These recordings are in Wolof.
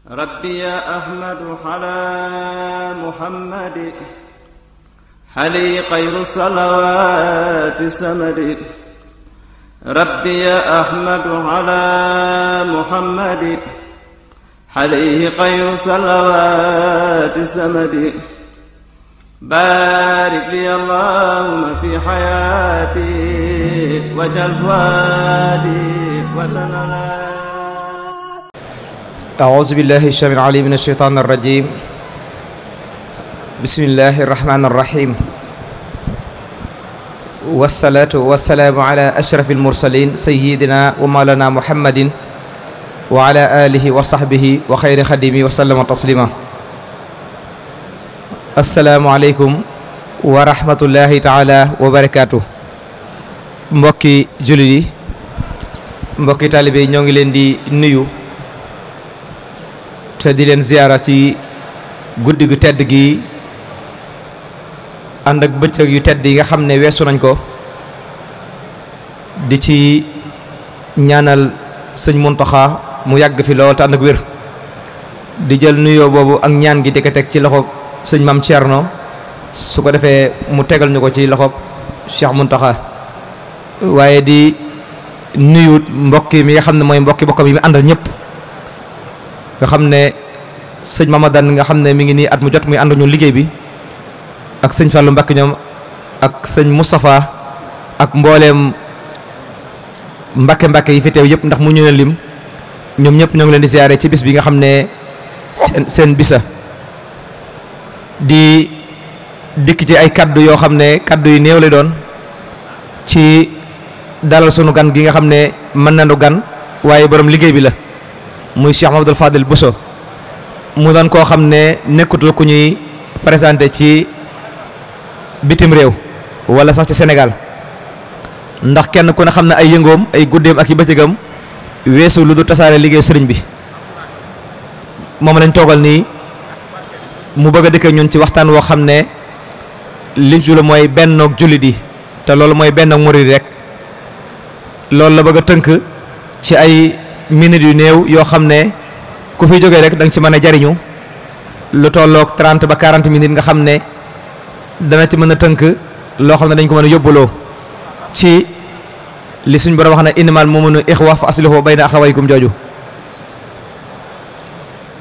ربي يا أحمد على محمد حلي خير صلوات سمد ربي يا أحمد على محمد حليه خير صلوات سمد بارك لي اللهم في حياتي وجل وادي وتنالي. أعوذ بالله السميع العليم من الشيطان الرجيم. بسم الله الرحمن الرحيم. والصلاة والسلام على أشرف المرسلين سيدنا ومولانا محمد وعلى آله وصحبه وخير خديمه وسلم تسليما. السلام عليكم ورحمة الله تعالى وبركاته. mbokki jullit yi mbokki taalibe yi ñoo ngi leen di nuyu te di leen ziyaara ci guddi gu tedd gi ànd ak bëccëg yu tedd yi nga xam ne weesu nañ ko di ci ñaanal sëñ Muntaxa mu yàgg fi lool te ànd ak wér di jël nuyoo boobu ak ñaan gi di ko teg ci loxo sëñ Maam Thierno su ko defee mu tegal ñu ko ci loxo Cheikh Muntaxa waaye di nuyu mbokki mi nga xam ne mooy mbokki bokkam yi mu àndal ñëpp nga xam ne sëñ Mamadan nga xam ne mi ngi nii at mu jot muy ànd ñu liggéey bi ak sëñ Fallou Mbacke ñoom ak sëñ Moustapha ak mbooleem Mbacke yi fi teew yëpp ndax mu ñu leen lim ñoom ñëpp ñoo ngi leen di ziyaare ci bis bi nga xam ne seen bisa di dikk ci ay kaddu yoo xam ne kaddu yu néew lay doon ci dalal sunu gan gi nga xam ne mën nañu gan waaye borom liggéey bi la muy Cheikh Mamadou Fadil Bousso mu doon koo xam ne nekkutul ku ñuy présenté ci bitim réew wala sax ci Sénégal ndax kenn ku ne xam ne ay yëngoom ay guddeem ak yi bëccëgam weesu lu du tasaare liggéey sëriñ bi moom lañ toogal nii mu bëgg a dëkk ñun ci waxtaan woo xam ne lim ci la mooy bennoog jullit yi te loolu mooy bennoog murid rek loolu la bëgg a tënk ci ay minutes yu néew yoo xam ne ku fi jógee rek da nga ci mën a jariñu lu tolloog 30 ba 40 minutes nga xam ne dana ci mën a tënk loo xam ne dañ ko mën a yóbbuloo ci li suñ borom wax ne innamal mu'minuuna ixwa fa aslihu bayna axawaykum jooju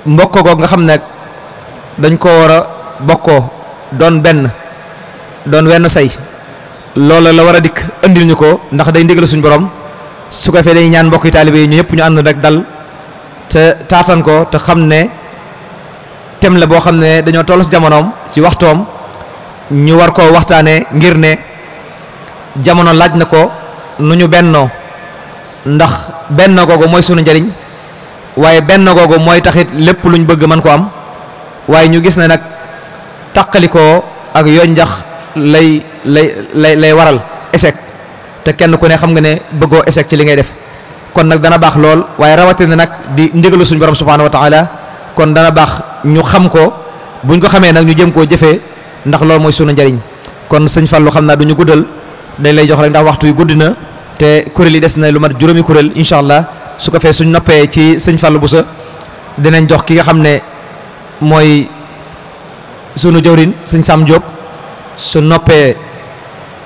mbokkoo goog nga xam ne dañ ko war a bokkoo doon benn doon wenn say loolu la war a dikk andil ñu ko ndax day ndigal suñ borom su ko fee day ñaan mbokki taalibe yi ñu ñëpp ñu ànd rek dal te taatan ko te xam ne tem la boo xam ne dañoo toll ci jamonoom ci waxtoom ñu war koo waxtaanee ngir ne jamono laaj na ko nu ñu bennoo ndax bennoo googu mooy sunu njariñ waaye bennoo googu mooy taxit lépp luñ bëgg mën ko am waaye ñu gis ne nag taqalikoo ak yonjax lay waral échec te kenn ku ne xam nga ne bëggoo échec ci li ngay def kon nag dana baax lool waaye rawatina nag di ndigalu suñu borom subhanahu wa taala kon dana baax ñu xam ko buñ ko xamee nag ñu jëm koo jëfee ndax loolu mooy sunu njariñ kon sëñ Fallou xam naa du ñu guddal dañ lay jox rek ndax waxtu yu gudd na te kuréel yi des na lu mat juróomi kuréel incha allah su ko fee suñ noppee ci sëñ Fallou Bousso dinañ jox ki nga xam ne mooy sunu jawrin sëñ Sam Diop su noppee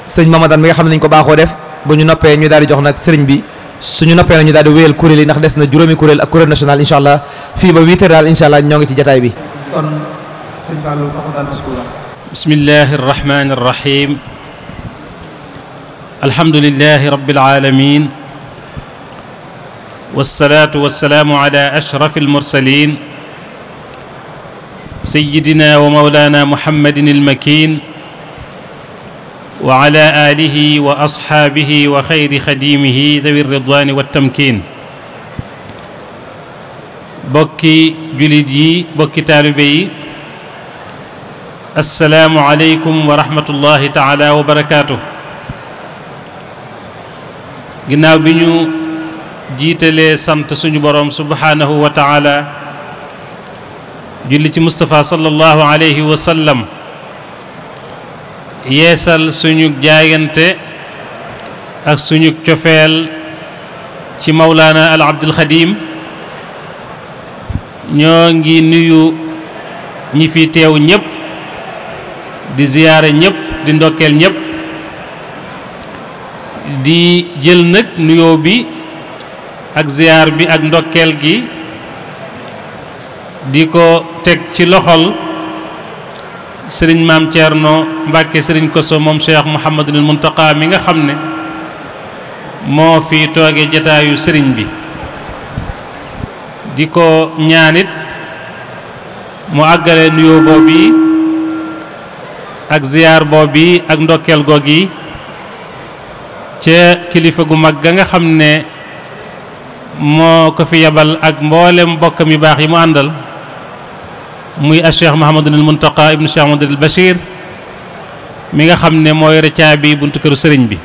sëñ Mamadan mi nga xam ne nañ ko baaxoo def bu ñu noppee ñu daal di jox nag sëriñ bi suñu noppee nag ñu daal di wéyal kuréel yi ndax des na juróomi kuréel ak kuréel national incha allah fii ba 8 heures daal incha allah ñoo ngi ci jataay bi. kon sëñ Fallou bismillahi arrahmani arrahim alhamdulillahi rabbil alamin wassalatu wassalamu ala ashrafil mursalin sayyidina wa mawlana muhammadin al-makin wa ala alihi wa ashaabihi wa xayri xadimihi dawi ridwani wa tamkin bokki julit yi bokki taalibe yi assalaamu aleykum wa rahmatullahi taala wa barakaatu. ginnaaw bi ñu jiitalee sant suñu boroom subhaanahu wa taala julli ci Mustafa sallallahu alayhi wa sallam yeesal suñu jaayante ak suñu cofeel ci mawlaana al abdul xadim ñoo ngi nuyu ñi fi teew ñépp di ziyaare ñépp di ndokkeel ñépp di jël nag nuyoo bi ak ziyaar bi ak ndokkeel gi di ko teg ci loxol sëriñ maam Thierno Mbacke sëriñ Koso moom Cheikh Mouhamadul Muntaqa mi nga xam ne moo fi tooge jataayu sëriñ bi di ko ñaanit mu àggale nuyoo boobu ak ziyaar boobu ak ndokkeel googi ca kilifa gu mag ga nga xam ne moo ko fi yabal ak mboolem mbokkam yu baax yi mu àndal muy a Cheikh Mouhamadul Muntaqa ibnu Cheikh Mouhamadul Bachir mi nga xam ne moo yore caabi buntu këru sëriñ bi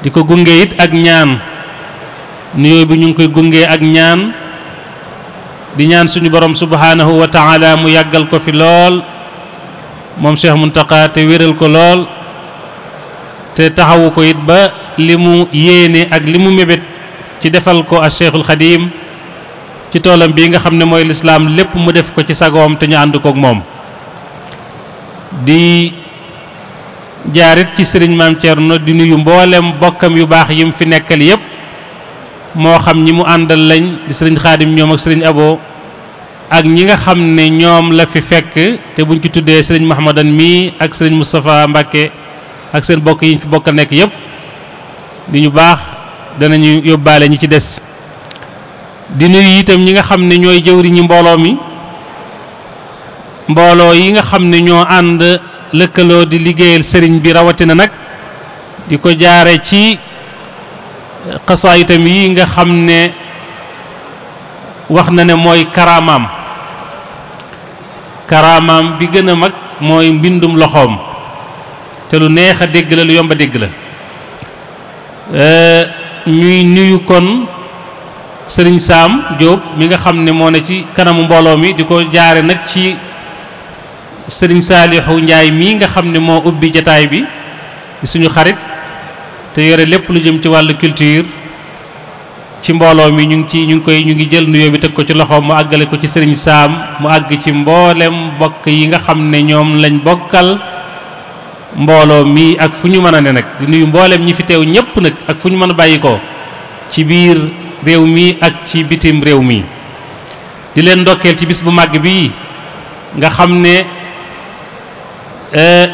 di ko gunge it ak ñaan nuyoo bi ñu ngi koy gunge ak ñaan di ñaan suñu borom subhanahu wa taala mu yàggal ko fi lool moom Cheikh Muntaqa te wéral ko lool te taxawu ko it ba li mu yéene ak li mu mébét ci defal ko a Cheikhul Xadim ci toolam bii nga xam ne mooy lislaam lépp mu def ko ci sagoom te ñu ànd kook moom di jaarit ci sëriñ maam Thierno di nuyu mboolem bokkam yu baax yi mu fi nekkal yépp moo xam ñi mu àndal lañ di sëriñ Xaadim ñoom ak sëriñ Abo ak ñi nga xam ne ñoom la fi fekk te buñ ci tuddee sëriñ Mahamadan mii ak sëriñ Moustapha Mbacke ak seen bokk yi ñu fi bokkal nekk yépp di ñu baax danañu yóbbaale ñi ci des di nuyu itam ñi nga xam ne ñooy jëwriñu mbooloo mi mbooloo yi nga xam ne ñoo ànd lëkkaloo di liggéeyal sëriñ bi rawatina nag di ko jaare ci xasaayitam yi nga xam ne wax na ne mooy karaamaam bi gën a mag mooy mbindum loxoom te lu neex a dégg la lu yomb a dégg la ñuy nuyu kon sëriñ Saam Jóob mi nga xam ne moo ne ci kanamu mbooloo mi di ko jaare nag ci sëriñ Saalixu Njaay mii nga xam ne moo ubbi jataay bi di suñu xarit te yore lépp lu jëm ci wàllu culture ci mbooloo mi ñu ngi jël nuyoo bi teg ko ci loxo mu àggale ko ci sëriñ Saam mu àgg ci mboolem bokk yi nga xam ne ñoom lañ bokkal mbooloo mi ak fu ñu mën a ne nag di nuyu mboolem ñi fi teew ñépp nag ak fu ñu mën a bàyyi ko ci biir réew mi ak ci bitim réew mi di leen ndokkeel ci bis bu màgg bi nga xam ne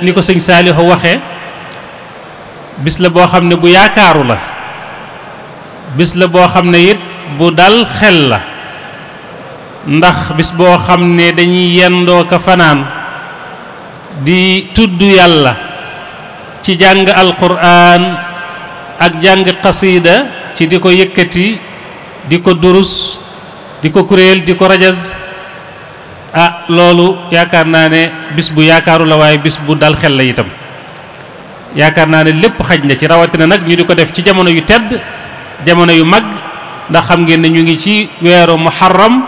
ni ko sëñ Saalihu waxe bis la boo xam ne bu yaakaaru la bis la boo xam ne it bu dal xel la ndax bis boo xam ne dañuy yendoo ka fanaan di tudd yàlla ci jàng alquran ak jàng xasiida ci di ko yëkkati di ko durus di ko kuréel di ko rajas loolu yaakaar naa ne bis bu yaakaaru la waaye bis bu dal xel la itam yaakaar naa ne lépp xaj na ci rawatina nag ñu di ko def ci jamono yu tedd jamono yu mag ndax xam ngeen ne ñu ngi ci weeru muharram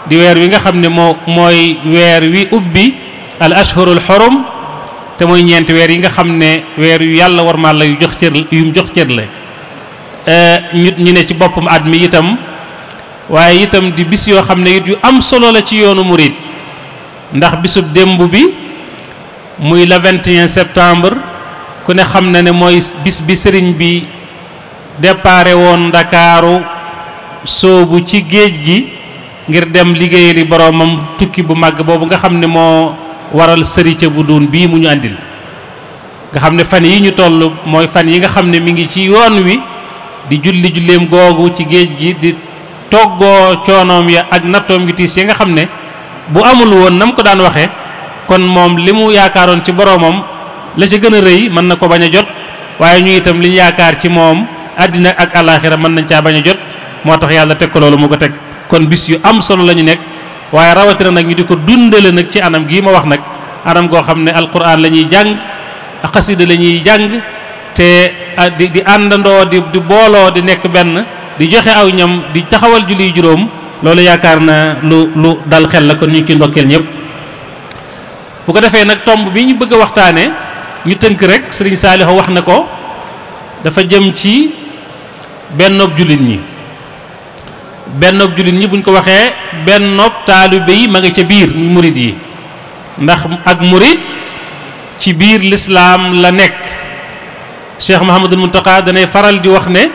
di weer wi nga xam ne mooy weer wi ubbi al ashhurul xurum te mooy ñeenti weer yi nga xam ne weer yu yàlla warmaal la yu mu jox cër la ñu ne ci boppam at mi itam waaye itam di bis yoo xam ne it yu am solo la ci yoonu murid ndax bisub démb bi muy le 21 septembre ku ne xam na ne mooy bis bi sëriñ bi déparé woon Ndakaaru soobu ci géej gi ngir dem liggéeyali boroomam tukki bu màgg boobu nga xam ne moo waral sërica bu duun bii mu ñu àndil nga xam ne fan yi ñu toll mooy fan yi nga xam ne mi ngi ci yoon wi di julleem googu ci géej gi di toggoo coonoom ya ak nattoom gi tiis yi nga xam ne bu amul woon nam ko daan waxe kon moom li mu yaakaaroon ci boroomam la ci gën a rëy mën na ko bañ a jot waaye ñu itam li ñu yaakaar ci moom àddina ak alaaxira mën nañ caa bañ a jot moo tax yàlla teg ko loolu mu ko teg kon bis yu am solo la ñu nekk waaye rawatina nag ñu di ko dundale nag ci anam gii ma wax nag anam goo xam ne alquran la ñuy jàng xasida la ñuy jàng te di àndandoo di booloo di nekk benn di joxe aw ñam di taxawal julli juróom loolu yaakaar na lu dal xel la kon ñu ngi ciy ndokkeel ñëpp bu ko defee nag tomb bi ñu bëgg a waxtaane ñu tënk rek sëriñ Saalihu wax na ko dafa jëm ci bennob jullit ñi bennob jullit ñi buñ ko waxee bennob taalibe yi ma nga ca biir muy murid yi ndax ak murid ci biir lislaam la nekk. Cheikh Mouhamadul Muntaqa danay faral di wax ne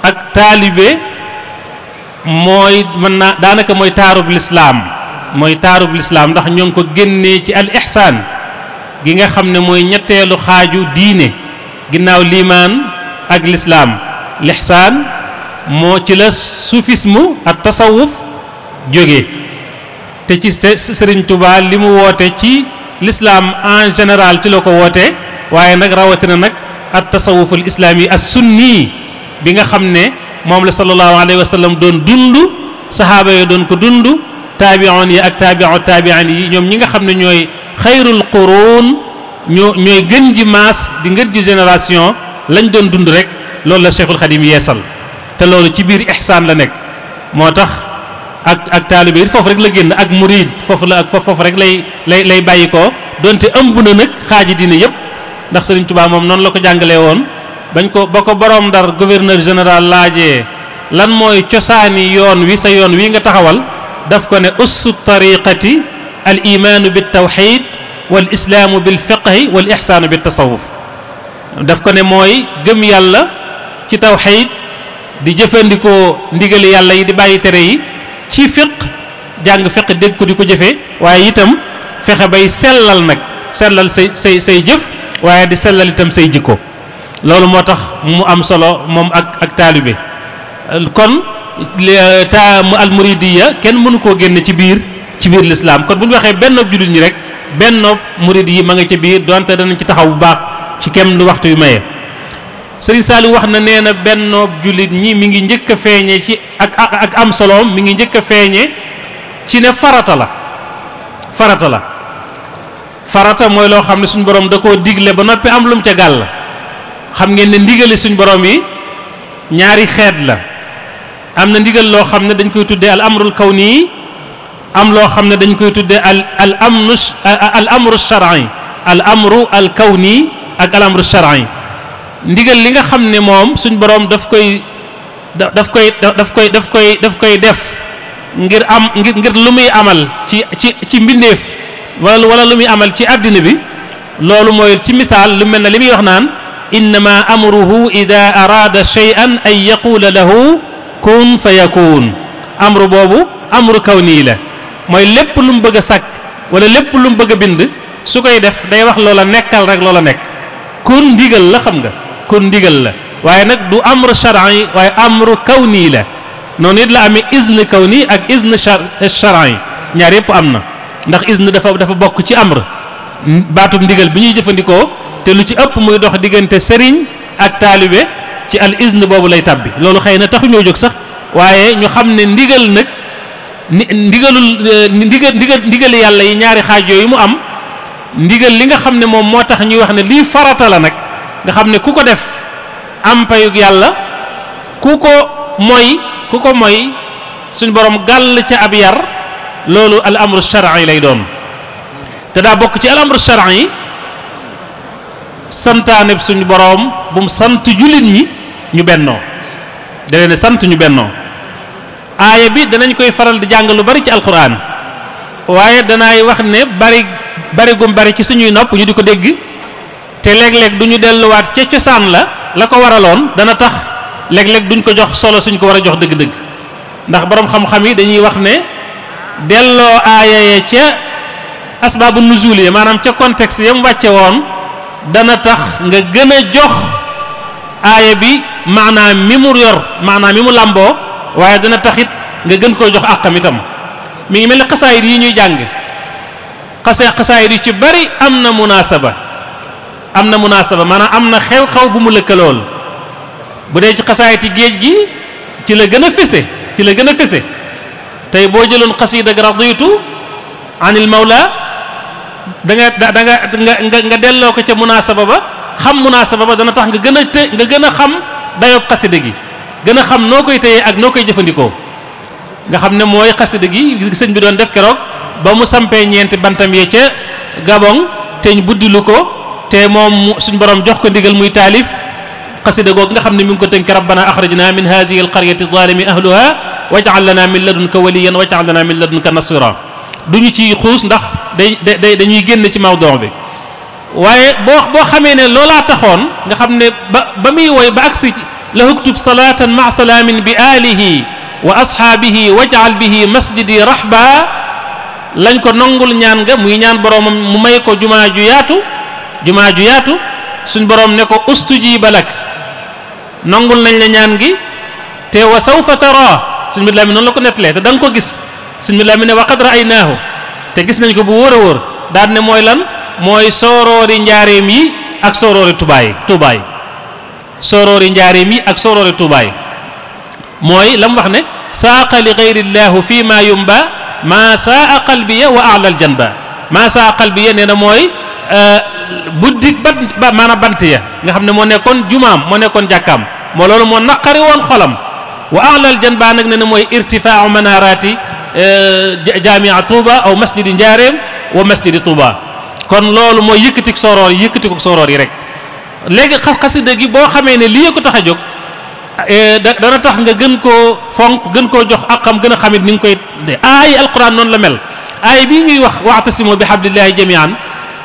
ak taalibe mooy mën naa daanaka mooy taarub lislaam ndax ñoo ngi ko génnee ci al ihsaan gi nga xam ne mooy ñetteelu xaaju diine ginnaaw liimaan ak lislaam. l'ihsaan moo ci la soufisme ak tasawuf jóge te ci Sëriñ Tuubaa li mu woote ci l'islam en général ci la ko woote waaye nag rawatina nag at tasawuful islaami as sunni bi nga xam ne moom la sallallahu alayhi wa sallam doon dund saxaaba yi doon ko dund taabi'un yi ak taabi'in yi ñoom ñi nga xam ne ñooy xayrul quruun ñooy gën ji maas di ngën ji génération lañ doon dund rek loolu la Cheikhul Khadim yeesal te loolu ci biir ihsaan la nekk. moo tax ak taalibe yi foofu rek la génn ak murid foofu rek lay bàyyi ko donte ëmb na nag xaaji diine yëpp ndax Sëriñ Tuubaa moom noonu la ko jàngalee woon ba ko borom Ndar gouverneur général laajee lan mooy cosaani yoon wi sa yoon wi nga taxawal daf ko ne ussu tariqati al imaanu bit tawxid wal islaamu bil fiqhi wal ihsaanu bit tasawuf daf ko ne mooy gëm yàlla ci tawxid di jëfandikoo ndigali yàlla yi di bàyyi tere yi ci fiq jàng fiq dégg ko di ko jëfee waaye itam fexe bay sellal say jëf waaye di sellal itam say jikko loolu moo tax mu am solo moom ak taalibe kon al muridiya kenn mënu koo génne ci biir lislaam kon bu ñu waxee benn jullit ñi rek benn murid yi ma nga ci biir donte danañ ci taxaw bu baax ci kem lu waxtu yu maye. Sëriñ Saliou wax na nee na benn jullit ñi mi ngi njëkk a feeñe ci ak am soloom mi ngi njëkk a feeñe ci ne farata la farata mooy loo xam ne suñu borom da koo digle ba noppi am lu mu ca gàll. xam ngeen ne ndigali suñ borom yi ñaari xeet la am na ndigal loo xam ne dañ koy tuddee al amrul kawni am loo xam ne dañ koy tuddee al amru shar'i al amru al kawni ak al amru shar'i ndigal li nga xam ne moom suñ borom daf koy def ngir lu muy amal ci mbindeef wala lu muy amal ci àddina bi loolu mooy ci misaal lu mel ne li muy wax naan innama amruhu ida araada shay'an an yaqula lahu kun fa yakun amru boobu amru kawni la mooy lépp lu mu bëgg a sàkk wala lépp lu mu bëgg a bind su koy def day wax loola nekkal rek loola nekk kun ndigal la xam nga kun ndigal la waaye nag du amru shar'i waaye amru kawni la noonu it la amee izn kawni ak izn shar'i ñaar yëpp am na ndax izn dafa bokk ci amr baatum ndigal bi ñuy jëfandikoo te lu ci ëpp muy dox diggante sëriñ ak taalibe ci al izn boobu lay tàbbi loolu xëy na taxu ñoo jóg sax waaye ñu xam ne ndigal nag ndigal yàlla yi ñaari xaaj yooyu mu am ndigal li nga xam ne moom moo tax ñuy wax ne lii farata la nag nga xam ne ku ko def am payug yàlla ku ko moy suñ borom gàll ca ab yar loolu al amru shar'i lay doon te daa bokk ci al amru shar'i santaane suñu borom bu mu sant jullit ñi ñu bennoo da leen sant ñu bennoo aaya bi danañ koy faral di jàng lu bari ci alquran waaye danaay wax ne bari gum bari ci suñuy nopp ñu di ko dégg te léeg-léeg du ñu delluwaat ca cosaan la ko waraloon dana tax léeg-léeg duñ ko jox solo suñ ko war a jox dëgg-dëgg ndax borom xam-xam yi dañuy wax ne delloo aaya ya ca asbaabu nuzul yi maanaam ca contexte yam wàcce woon dana tax nga gën a jox aaya bi maanaam mi mu yor maanaam mi mu làmboo waaye dana taxit nga gën koo jox àqam itam mi ngi mel ni xasaayid yi ñuy jàng xasaayid yi ci bari am na munaasaba maanaam am na xew-xew bu mu lëkkalool bu dee ci xasaayid yi géej gi ci la gën a fese tey boo jëloon xasiida ak raditu anil mawla nga delloo ko ca munaasaba ba xam munaasaba ba dana tax nga gën a xam dayoob xasida gi gën a xam noo koy téye ak noo koy jëfandikoo nga xam ne mooy xasida gi sëñ bi doon def keroog ba mu sampee ñeenti bantam yee ca Gabon te ñu buddilu ko te moom suñ borom jox ko ndigal muy taalif xasida googu nga xam ne mi ngi ko tënk rabbana axrijna min hadihi alqaryati zalimi ahluha waj'al lana min ladunka waliyan waj'al lana min ladunka nasira duñu ci xuus ndax dañuy génn ci mawduu bi waaye boo xamee ne loolaa taxoon nga xam ne ba muy woy ba agsi la uktub salatan ma salaamin bi alihi wa ashaabihi waj'al bihi masjidi rahba lañ ko nongul ñaan nga muy ñaan boroomam mu may ko jumaa ju yaatu suñ boroom ne ko ustujiba lak nongul nañ la ñaan gi te wa sawfa tara suñ bi la mi noonu la ko nettalee te da nga ko gis suñ bi la mi ne wa qad ra'aynaahu te gis nañ ko bu wóor a wóor daal ne mooy lan mooy sooroori njaareem yi ak sooroori tuubaay sooroori njaareem yi ak sooroori tuubaay mooy la mu wax ne saaqa li gayrillahu fi ma yumba maa saa qalbiya wa a'lal janba maa saa qalbiya nee na mooy buddik maanaam bant ya nga xam ne moo nekkoon jumaam moo nekkoon jàkkaam moo loolu moo naqari woon xolam wa a'lal janba nag nee na mooy irtifaa'u manarati jaami'a Touba aw masjidi njaareem wa masjidi Touba kon loolu mooy yëkkati ko sooroor yi rek léegi xasida gi boo xamee ne lii ko tax a jóg dana tax nga gën koo fonk gën koo jox akam gën a xamit ni nga koy de aay alquran noonu la mel aay bii ñuy wax wa'tasimu bi hablillahi jami'an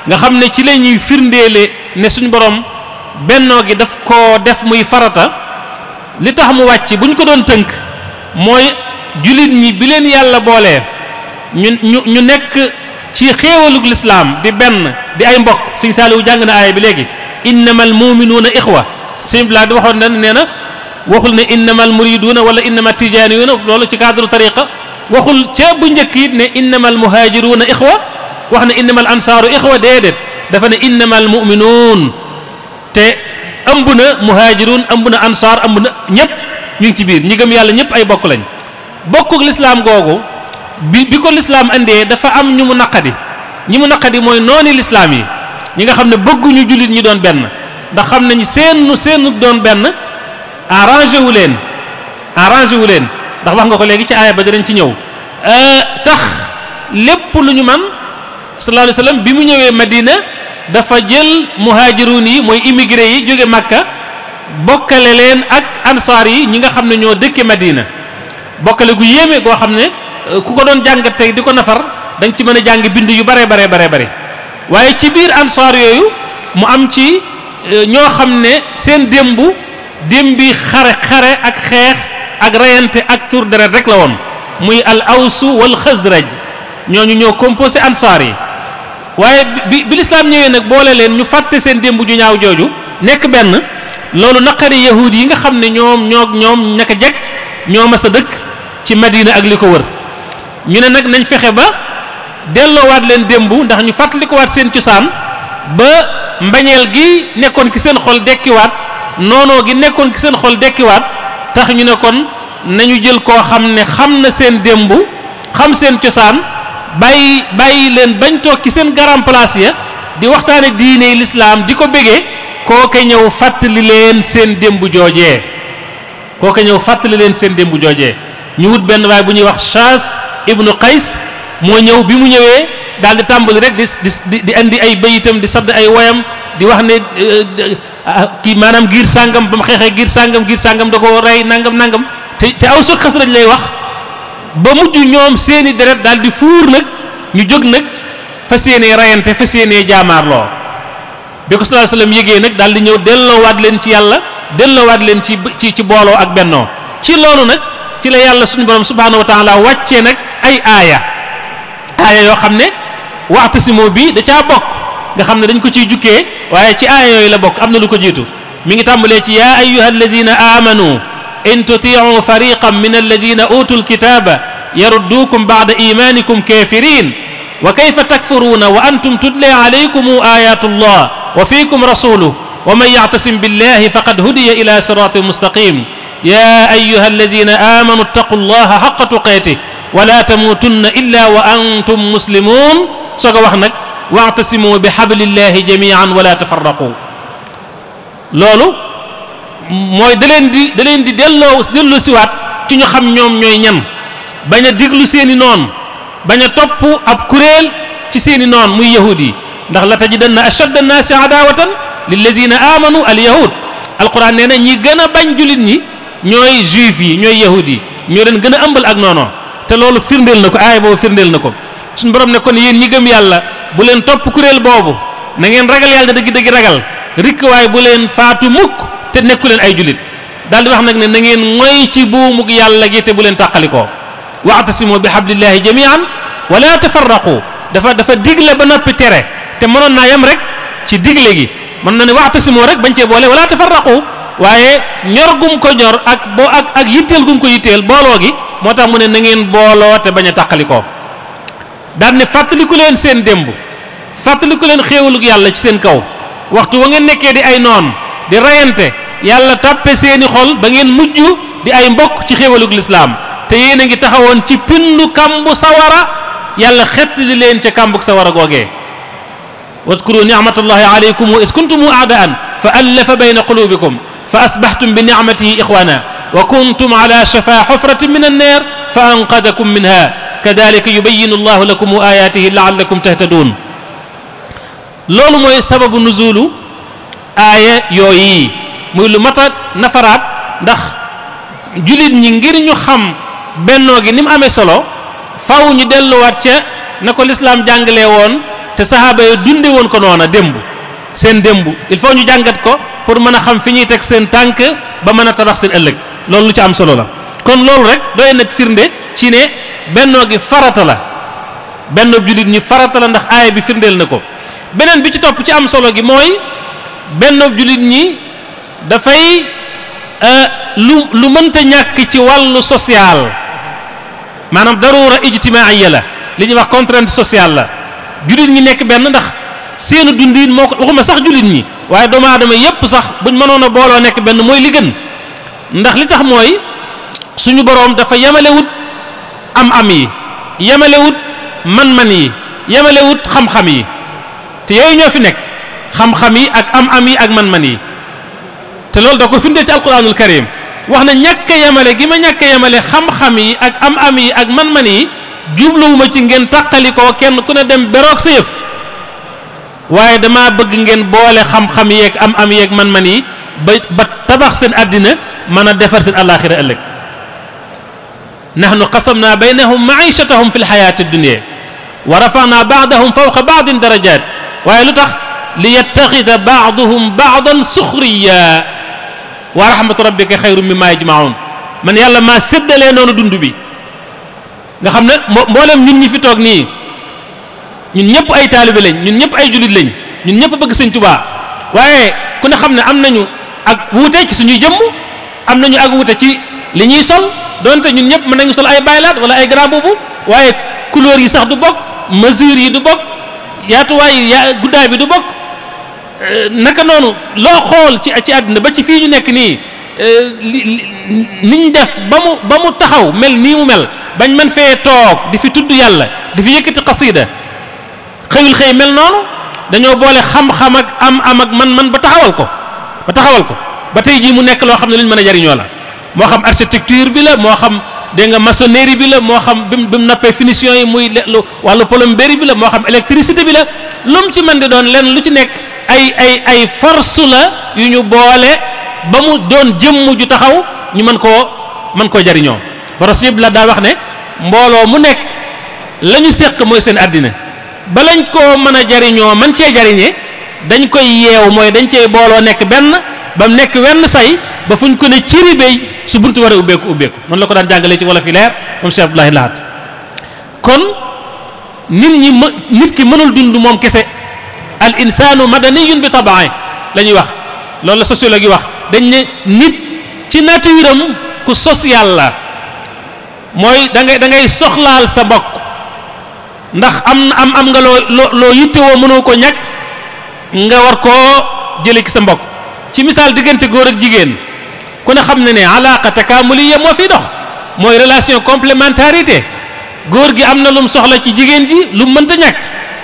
nga xam ne ci la ñuy firndeele ne suñ borom bennoo gi daf koo def muy farata li tax mu wàcc bu ñu ko doon tënk mooy jullit ñi bi leen yàlla boolee ñu nekk ci xéewalug lislaam di benn di ay mbokk Sëñ Saaliwu jàng na aaya bi léegi innamal mu'minuuna ixwa sëñ Bilaa di waxoon na nee na waxul ne innamal muriduuna wala innama tijaaniyuuna loolu ci cadre tariqa waxul ca bu njëkk it ne innamal muhaajiruuna ixwa wax ne innamal ansaaru ixwa déedéet dafa ne innamal mu'minuun te ëmb na muhaajiruun ëmb na ansaar ëmb na ñëpp ñu ngi ci biir ñi gëm yàlla ñëpp ay bokk lañ bokkuk lislaam googu bi ko lislaam andee dafa am ñu mu naqadi mooy nooni lislaam yi ñi nga xam ne bëgguñu jullit ñi doon benn ndax xam nañu seenu doon benn arrangé wu leen ndax wax nga ko léegi ci aaya ba danañ ci ñëw tax lépp lu ñu man sallallahu alayhi wasallam bi mu ñëwee Madina dafa jël muhaajiruun yi mooy immigré yi jóge Makka bokkale leen ak ansaar yi ñi nga xam ne ñoo dëkke Madina bokkale gu yéeme goo xam ne ku ko doon jàngat tey di ko nafar da nga ci mën a jàng bind yu bare waaye ci biir ansaar yooyu mu am ci ñoo xam ne seen démbi xare ak xeex ak reyante ak tur deret rek la woon muy al awsu wal xasraj ñooñu ñoo composé ansaar yi waaye bi lislaam ñëwee nag boole leen ñu fàtte seen démb ju ñaaw jooju nekk benn loolu naqari yahud yi nga xam ne ñoom naka jekk ñoo mas a dëkk ci Madina ak li ko wër ñu ne nag nañ fexe ba delloowaat leen démb ndax ñu fàttalikuwaat seen cosaan ba mbañeel gi nekkoon ki seen xol dekkiwaat noonoo gi nekkoon ki seen xol dekkiwaat tax ñu ne kon nañu jël koo xam ne xam na seen démb xam seen cosaan bàyyi leen bañ toog ci seen garam place ya di waxtaane diine lislaam di ko bégee kooke ñëw fàttali leen seen démb joojee ñu wut benn waay bu ñuy wax Shaas ibnu Qays moo ñëw bi mu ñëwee daal di tàmbali rek di andi ay bayitam di sadd ay woyam di wax ne kii maanaam giir sàngam ba mu xeexee giir sàngam da ko rey nangam te aw sut xas raj lay wax ba mujj ñoom seeni deret daal di fuur nag ñu jóg nag fas yéenee rayante fas yéenee jaamaarloo bi ko sallallahu alayhi wasallam yégee nag daal di ñëw delloowaat leen ci yàlla delloowaat leen ci booloo ak bennoo ci loolu nag ci la yàlla suñu borom subhaanahu wa taala wàccee nag ay aaya yoo xam ne wa'tasimu bi da caa bokk nga xam ne dañ ko ciy jukkee waaye ci aaya yooyu la bokk am na lu ko jiitu mi ngi tàmbalee ci yaa ayyuha alladina amanu in tuti'u fariqan min alladina utul kitaba yaruddukum ba'da imanikum kafirin wa kayfa takfuruna wa antum tutla alaykum ayatullah wa fiikum rasuluhu wa man ya'tasim billahi faqad hudiya ila siratin mustaqim ya ayyuha alladina amanu ittaqullaha haqqa tuqatih wa la tamutunna illa wa antum muslimun soog a wax nag wa'tasimu bi hablillahi jami'an wa la tafarraqu loolu mooy da leen di delloo siwaat ci ñu xam ñoom ñooy ñan bañ a diglu seeni noon bañ a topp ab kuréel ci seeni noon muy yahud yi ndax la tajidanna ashadda an-naasi adawatan lillazina amanu al yahud alquran nee na ñi gën a bañ jullit ñi ñooy juif yi ñooy yahudi yi ñoo leen gën a ëmbal ak noonoo te loolu firndeel na ko aaya boobu firndeel na ko suñu borom ne kon yéen ñi gëm yàlla bu leen topp kuréel boobu na ngeen ragal yàlla dëgg-dëgg ragal rikk waaye bu leen faatu mukk te nekku leen ay jullit daal di wax nag ne na ngeen moy ci buumug yàlla gi te bu leen tàqalikoo wa'tasimu bi hablillahi jami'an wala tafarraqu dafa digle ba noppi tere te mënoon naa yem rek ci digle gi mën na ne wa'tasimu rek bañ cee boole wala tafarraqu waaye ñor gum ko ñor ak yitteel gum ko yitteel booloo gi moo tax mu ne na ngeen booloo te bañ a tàqalikoo daal ne fàttaliku leen seen démb fàttaliku leen xéewalug yàlla ci seen kaw waxtu wa ngeen nekkee di ay noon di rayante yàlla tàppe seeni xol ba ngeen mujj di ay mbokk ci xéewalug lislaam te yéen a ngi taxawoon ci pindu kambu sawara yàlla xettali leen ca kambuk sawara googee wadkuru ni'matallahi alaykum wa is kuntum a'daan fa allafa bayna qulubikum fa asbahtum bi ni'matihi ikhwana wa kuntum ala shafa hufratin min an-nar fa anqadakum minha kadhalika yubayyinu allahu lakum ayatihi la'allakum tahtadun loolu mooy sababu nuzulu aaya yooyi muy lu mat a nafaraat ndax jullit ñi ngir ñu xam bennoo gi ni mu amee solo faw ñu delluwaat ca na ko lislaam jàngalee woon te sahaaba yi dunde woon ko noona démb seen démb il faut ñu jàngat ko pour mën a xam fi ñuy teg seen tànk ba mën a tabax seen ëllëg loolu lu ci am solo la kon loolu rek doy na firnde ci ne bennoo gi farata la bennoo jullit ñi farata la ndax aaya bi firndeel na ko beneen bi ci topp ci am solo gi mooy bennoo jullit ñi dafay lu mënta ñàkk ci wàllu social maanaam darura ijtimaaiya la li ñuy wax contrainte sociale la jullit ñi nekk benn ndax seenu dundin moo ko waxuma sax jullit ñi waaye doomu aadama yépp sax buñ mënoon a booloo nekk benn mooy li gën ndax li tax mooy suñu boroom dafa yemalewut am yi yemalewut man-man yi yemalewut xam-xam yi te yooyu ñoo fi nekk xam-xam yi ak am yi ak man-man yi te loolu da ko firndee ci alquranul karim wax na ñàkk a yemale gi ma ñàkk a yemale xam-xam yi ak am yi ak man-man yi jubluwuma ci ngeen tàqalikoo kenn ku ne dem beroog sa yëf waaye dama bëgg ngeen boole xam-xam yeeg am yeeg man-man yi ba tabax seen àddina mën a defar seen àllaaxira ëllëg nahnu qasamna baynahum maichatahum fi lxayaati dunia wa rafana baadahum fawqa baadin darajat waaye lu tax li yattaxida baaduhum baadan suxriya wa rahmatu rabbika xayru mimma yajmaun man yàlla maa séddalee noonu dund bi nga xam ne mboolem ñun ñi fi toog nii ñun ñëpp ay taalibe lañ ñun ñëpp ay julit lañ ñun ñëpp bëgg sëñ Tuubaa waaye ku ne xam ne am nañu ak wuute ci suñuy jëmm am nañu ak wuute ci li ñuy sol donte ñun ñëpp mën nañu sol ay baylaat wala ay grand boubou waaye couleur yi sax du bokk mesure yi du bokk yaatuwaay guddaay bi du bokk naka noonu loo xool ci àddina ba ci fii ñu nekk nii niñ def ba mu taxaw mel nii mu mel bañ mën fee toog di fi tudd yàlla di fi yëkkati xasida xëyul xëy mel noonu dañoo boole xam-xam ak am ak man ba taxawal ko ba tey jii mu nekk loo xam ne luñ mën a jariñoo la moo xam architecture bi la moo xam dégg nga maçonnerie bi la moo xam bi mu nappee finition yi muy wàllu plomberie bi la moo xam électricité bi la lu mu ci mën di doon lenn lu ci nekk ay force la yu ñu boole ba mu doon jëmm ju taxaw ñu mën koo jariñoo boros yëpp la daa wax ne mbooloo mu nekk la ñu séq mooy seen àddina ba lañ koo mën a jariñoo man cee jariñe dañ koy yeew mooy dañ cee booloo nekk benn ba mu nekk wenn say ba fuñ ko ne ciri béy su buntu war a ubbeeku noonu la ko daan jàngalee ci wala fi leer moom Cheikh Abdoulaye Lahat kon nit ki mënul dund moom kese al insanu madaniyun bi tabaay la ñuy wax loolu la sociologue yi wax dañ ne nit ci nature am ku social la mooy da ngay soxlaal sa mbokk ndax am nga loo yittewoo mënoo ko ñàkk nga war koo jële ci sa mbokk ci misaal diggante góor ak jigéen ku ne xam ne ne alaqa takaamuliya moo fi dox mooy relation complémentarité góor gi am na lu mu soxla ci jigéen ji lu mu mënta ñàkk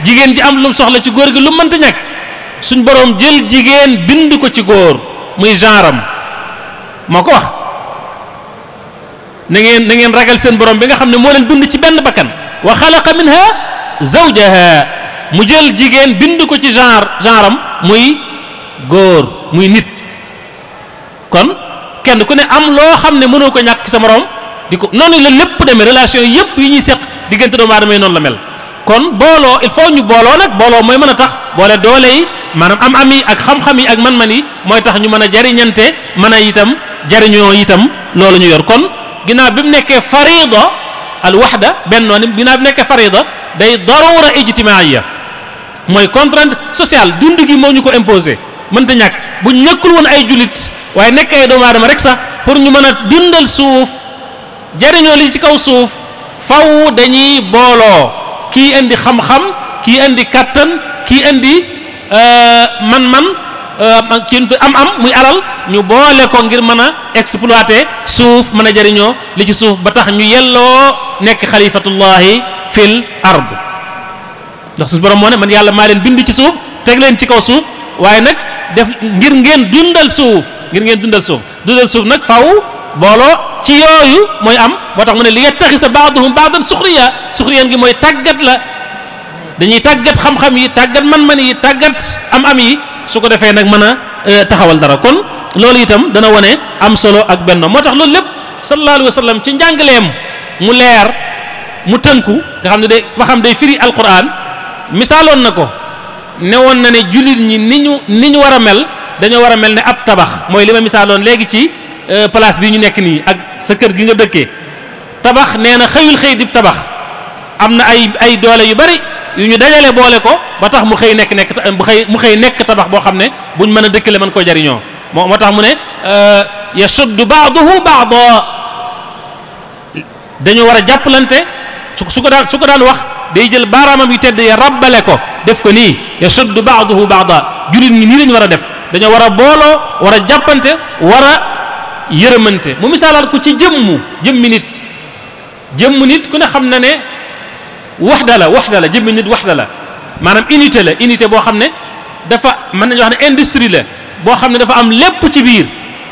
jigéen ji am lu mu soxla ci góor gi lu mu mënta ñàkk suñ boroom jël jigéen bind ko ci góor muy genre am moo ko wax na ngeen ragal seen borom bi nga xam ne moo leen bind ci benn bakkan wa xalaqa minha zawjaha mu jël jigéen bind ko ci genre am muy góor muy nit kon kenn ku ne am loo xam ne mënoo ko ñàkk ci sa morom di ko noonu la lépp demee relation yëpp yi ñuy seq diggante doomu aadama yi noonu la mel kon booloo il faut ñu booloo nag booloo mooy mën a tax boole doole yi maanaam am yi ak xam-xam yi ak man-man yi mooy tax ñu mën a jariñante mën a itam jariñoo itam loolu ñu yor kon ginnaaw bi mu nekkee farida al wahda bennoo ni ginnaaw bi mu nekkee farida day darura ijtimaaiya mooy contrainte sociale dund gi moo ñu ko imposé mënta ñàkk bu ñu nekkul woon ay jullit waaye nekk ay doomu aadama rek sax pour ñu mën a dundal suuf jariñoo li ci kaw suuf faw dañuy booloo kii indi xam-xam kii indi kattan kii indi man-man kii am muy alal ñu boole ko ngir mën a exploiter suuf mën a jariñoo li ci suuf ba tax ñu yelloo nekk xalifatullahi fil ard ndax suuf borom moo ne man yàlla maa leen bind ci suuf teg leen ci kaw suuf waaye nag def ngir ngeen dundal suuf dundal suuf nag faw booloo ci yooyu mooy am moo tax mu ne li yattaxisa baaduhum baadan suxriyan gi mooy tàggat la dañuy tàggat xam-xam yi tàggat man-man yi tàggat am yi su ko defee nag mën a taxawal dara kon loolu itam dana wone am solo ak benn moo tax loolu lépp sallallahu alayhi wa sallam ci njàngaleem mu leer mu tënku nga xam ne day waxam day firi alquran misaaloon na ko ne woon na ne jullit ñi ni ñu war a mel dañoo war a mel ne ab tabax mooy li ma misaaloon léegi ci place bi ñu nekk nii ak sa kër gi nga dëkkee tabax nee na xëyul xëy di tabax am na ay doole yu bari yu ñu dajale boole ko ba tax mu xëy nekk tabax boo xam ne buñ mën a dëkkale mën koo jariñoo moo tax mu ne yasuddu baaduhu baada dañoo war a jàppalante su ko daan wax day jël baaraamam yu tedd ya rabbale ko def ko nii yasuddu baaduhu baada jullit ñi nii lañu war a def dañoo war a booloo war a jàppante war a yërëmante mu misaalaat ko ci jëmmi nit ku ne xam na ne waxda la jëmmi nit waxda la maanaam unité boo xam ne dafa mën nañu wax ne industrie la boo xam ne dafa am lépp ci biir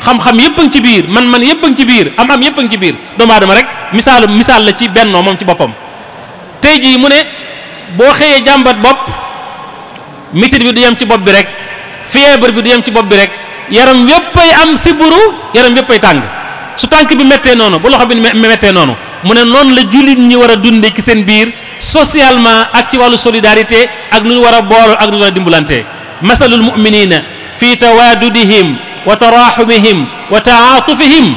xam-xam yëpp a ngi ci biir man yëpp a ngi ci biir am yëpp a ngi ci biir doomu aadama rek misaal la ci bennoo moom ci boppam tey jii mu ne boo xëyee jàmbat bopp mitit bi du yem ci bopp bi rek fièvre bi du yem ci bopp bi rek yaram yéppay am siburu yaram yéppay tàng su tànk bi méttee noonu bu loxo bi méttee noonu mu ne noonu la jullit ñi war a dunde ci seen biir socialement ak ci wàllu solidarité ak nu ñu war a booloo ak nu ñu war a dimbalante masalul muminina fi tawaadudihim wa taraxumihim wa taatufihim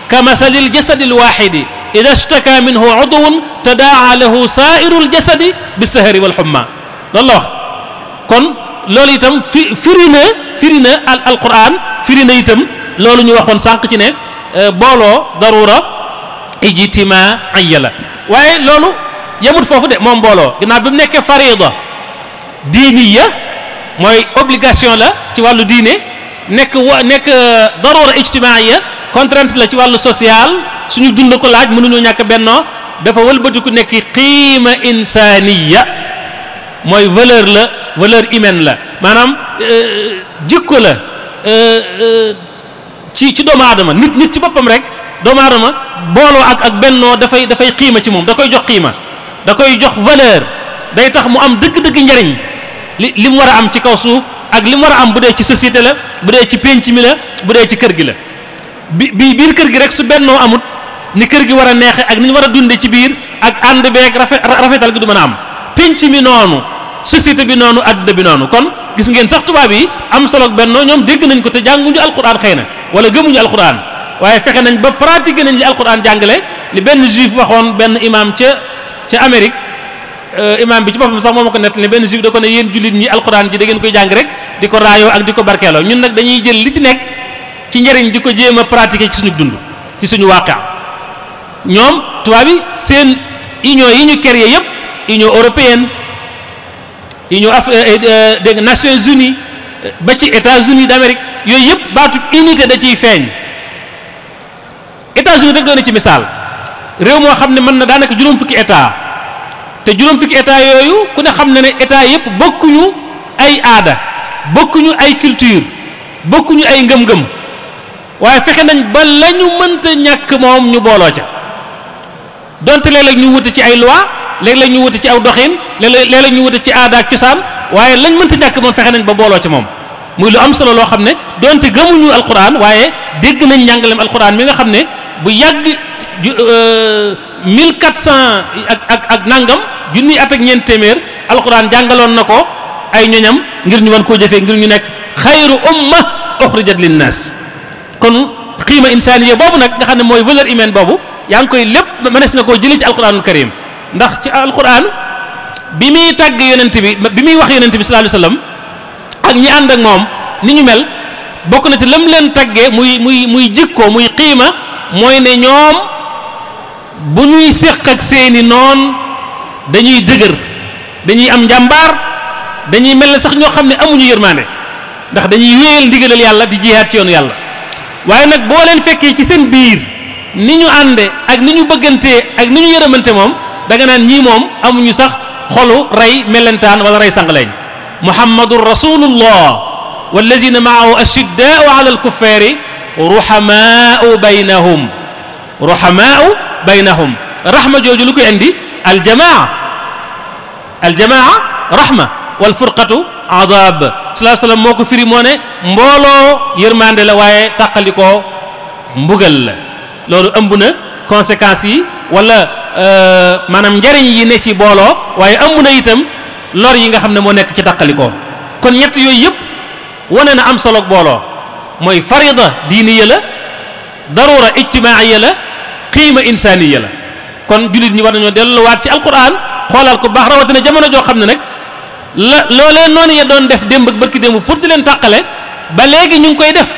ka masalil jasadil waxidi ida shtaka minhu udwun tadaa lahu sairu ljasadi bisahari walxumma loolu la wax kon loolu itam firi na alquran firi na itam loolu ñu waxoon sànq ci ne booloo darura ijtimaaiya la waaye loolu yemut foofu de moom booloo ginnaaw bi mu nekkee farida diiniya mooy obligation la ci wàllu diine nekk darura ijtimaaiya contrainte la ci wàllu social suñu dund ko laaj mënuñoo ñàkk bennoo dafa wëlbatiku nekk qiima insaniya mooy valeur humaine la maanaam jikko la ci doomu aadama nit ci boppam rek doomu aadama booloo ak bennoo dafay qiima ci moom da koy jox qiima da koy jox valeur day tax mu am dëgg-dëgg njariñ li mu war a am ci kaw suuf ak li mu war a am bu dee ci société la bu dee ci pénc mi la bu dee ci kër gi la biir kër gi rek su bennoo amut ni kër gi war a neexe ak ni ñu war a dunde ci biir ak ànd beeg rafetal gi du mën a am pénc mi noonu société bi noonu adduna bi noonu kon gis ngeen sax tubaab yi am solo bennoo ñoom dégg nañ ko te jànguñu alquran xëy na wala gëmuñu alquran waaye fexe nañ ba pratiquer nañ li alquran jàngale li benn juif waxoon benn imam ca Amérique imam bi ci boppam sax moo ma ko nettali benn juif da ko ne yéen jullit ñi alquran ji da ngeen koy jàng rek di ko raayoo ak di ko barkeeloo ñun nag dañuy jël li ci nekk ci njëriñ di ko jéem a pratiquer ci suñu dund ci suñu waaqia ñoom tubaab yi seen union yi ñu créé yépp union européenne union dégg Nations Unies ba ci États-Unis d'Amérique yooyu yëpp baatu unité da ciy feeñ États-Unis rek doon na ci misaal réew moo xam ne mën na daanaka juróom fukki état te juróom fukki état yooyu ku ne xam ne état yëpp bokkuñu ay aada bokkuñu ay culture bokkuñu ay ngëm-ngëm waaye fexe nañ ba la ñu mënta ñàkk moom ñu booloo ca donte léeg-léeg ñu wute ci ay loi léeg-léeg ñu wute ci aw doxin léeg-léeg ñu wute ci aada ak cosaan waaye lañ mënta ñàkk moom fexe nañ ba booloo ca moom muy lu am solo loo xam ne donte gëmuñu alquran waaye dégg nañ njàngaleem alquran mi nga xam ne bu yàgg 1400 ak nangam junni at ak ñeent téeméer alquran jàngaloon na ko ay ñoñam ngir ñu mën koo jëfee ngir ñu nekk xayru umma uxrijat linnaas. kon qiima insaaniya boobu nag nga xam ne mooy valeur humaine boobu yaa ngi koy lépp mënees na koo jëlee ci alquranul karim ndax ci alquran bi muy tàgg yonent bi muy wax yonent bi sallallahu alayhi wasallam ak ñi ànd ak moom ni ñu mel bokk na ci lam leen tàggee muy jikko muy qiima mooy ne ñoom bu ñuy séq ak seeni noon dañuy dëgër dañuy am njàmbaar dañuy mel ne sax ñoo xam ne amuñu yërmaande ndax dañuy wéyal ndigalal yàlla di jihaad ci yoonu yàlla waaye nag boo leen fekkee ci seen biir ni ñu ànde ak ni ñu bëggantee ak ni ñu yërëmante moom da nga naan ñii moom amuñu sax xolu rey melentaan wala rey sangaleñ muhammadun rasulullah wallazina maahu ashiddaau ala alkuffari ruhamaau baynahum rahma jooju lu koy indi aljamaa rahma wal furqatu adab sallallahu alayhi wasallam moo ko firi moo ne mbooloo yërmande la waaye tàqalikoo mbugal la loolu ëmb na conséquences yi wala maanaam njariñ yi ne ci booloo waaye ëmb na itam lor yi nga xam ne moo nekk ci tàqalikoo kon ñett yooyu yëpp wane na am solo booloo mooy farida diiniya la darura ijtimaaiya la qiima insaaniya la kon jullit ñi war nañoo delluwaat ci alquran xoolal ko baax rawatina jamono joo xam ne nag loolee noonu ya doon def démb ak barki démb pour di leen tàqale ba léegi ñu ngi koy def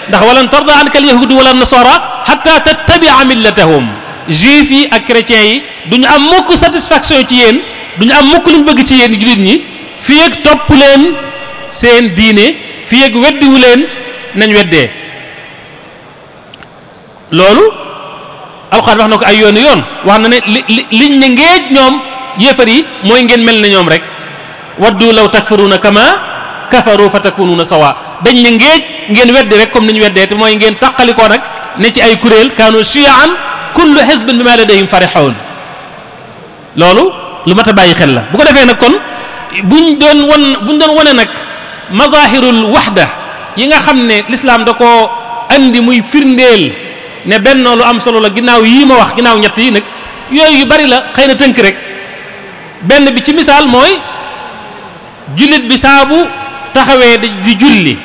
ndax walan tarda anka al yahudu wala nasara hatta tattabia millatahum juif yi ak chrétiens yi duñu am mukk satisfaction ci yéen duñu am mukk luñ bëgg ci yéen jullit ñi fii ak topp leen seen diine fii ak weddiwu leen nañ weddee loolu alxuraan wax na ko ay yoon wax na ne liñ ne ngeej ñoom yéefar yi mooy ngeen mel ne ñoom rek waddu law takfuruna kama kafaru fa takununa sawa dañ ne ngeej ngeen weddi rek comme ni ñu weddee te mooy ngeen tàqalikoo nag ne ci ay kuréel kaanu shiyaan kullu hizbin bima ladayhim farihun loolu lu mat a bàyyi xel la bu ko defee nag kon buñ doon wane nag mazahirul wahda yi nga xam ne l'islam da koo andi muy firndeel ne bennoo lu am solo la ginnaaw yii ma wax ginnaaw ñett yi nag yooyu yu bari la xëy na tënk rek benn bi ci misaal mooy jullit bi saabu taxawee di julli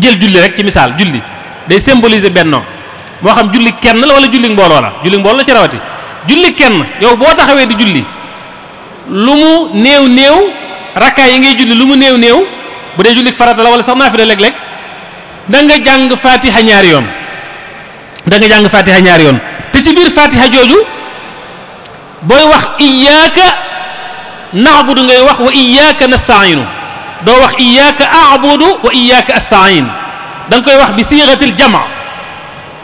jël julli rek ci misaal julli day symboliser bennoo moo xam julli kenn la wala julli mbooloo la ci rawati julli kenn yow boo taxawee di julli lu mu néew rakkaay yi ngay julli lu mu néew bu dee julli farata la wala sax naafila léeg-léeg da nga jàng fatiha ñaari yoon te ci biir fatiha jooju booy wax iyyaka na'budu ngay wax wa iyyaka nasta'inu doo wax iyyaka a'budu wa iyyaka asta'in da nga koy wax bi siixatil jama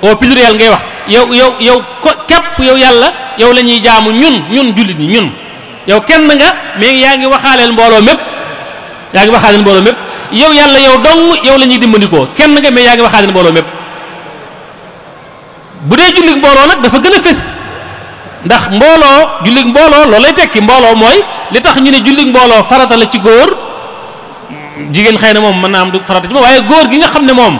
au pluriel ngay wax yow ko képp yow yàlla yow la ñuy jaamu ñun jullit ñi ñun yow kenn nga mais yaa ngi waxaaleel mbooloo mépp yow yàlla yow dong yow la ñuy dimbandikoo kenn nga mais yaa ngi waxaaleel mbooloo mépp bu dee jullit mbooloo nag dafa gën a fés ndax jullit mbooloo loolu lay tekki mbooloo mooy li tax ñu ne jullit mbooloo farata la ci góor jigéen xëy na moom mën naa am du farata ci moom waaye góor gi nga xam ne moom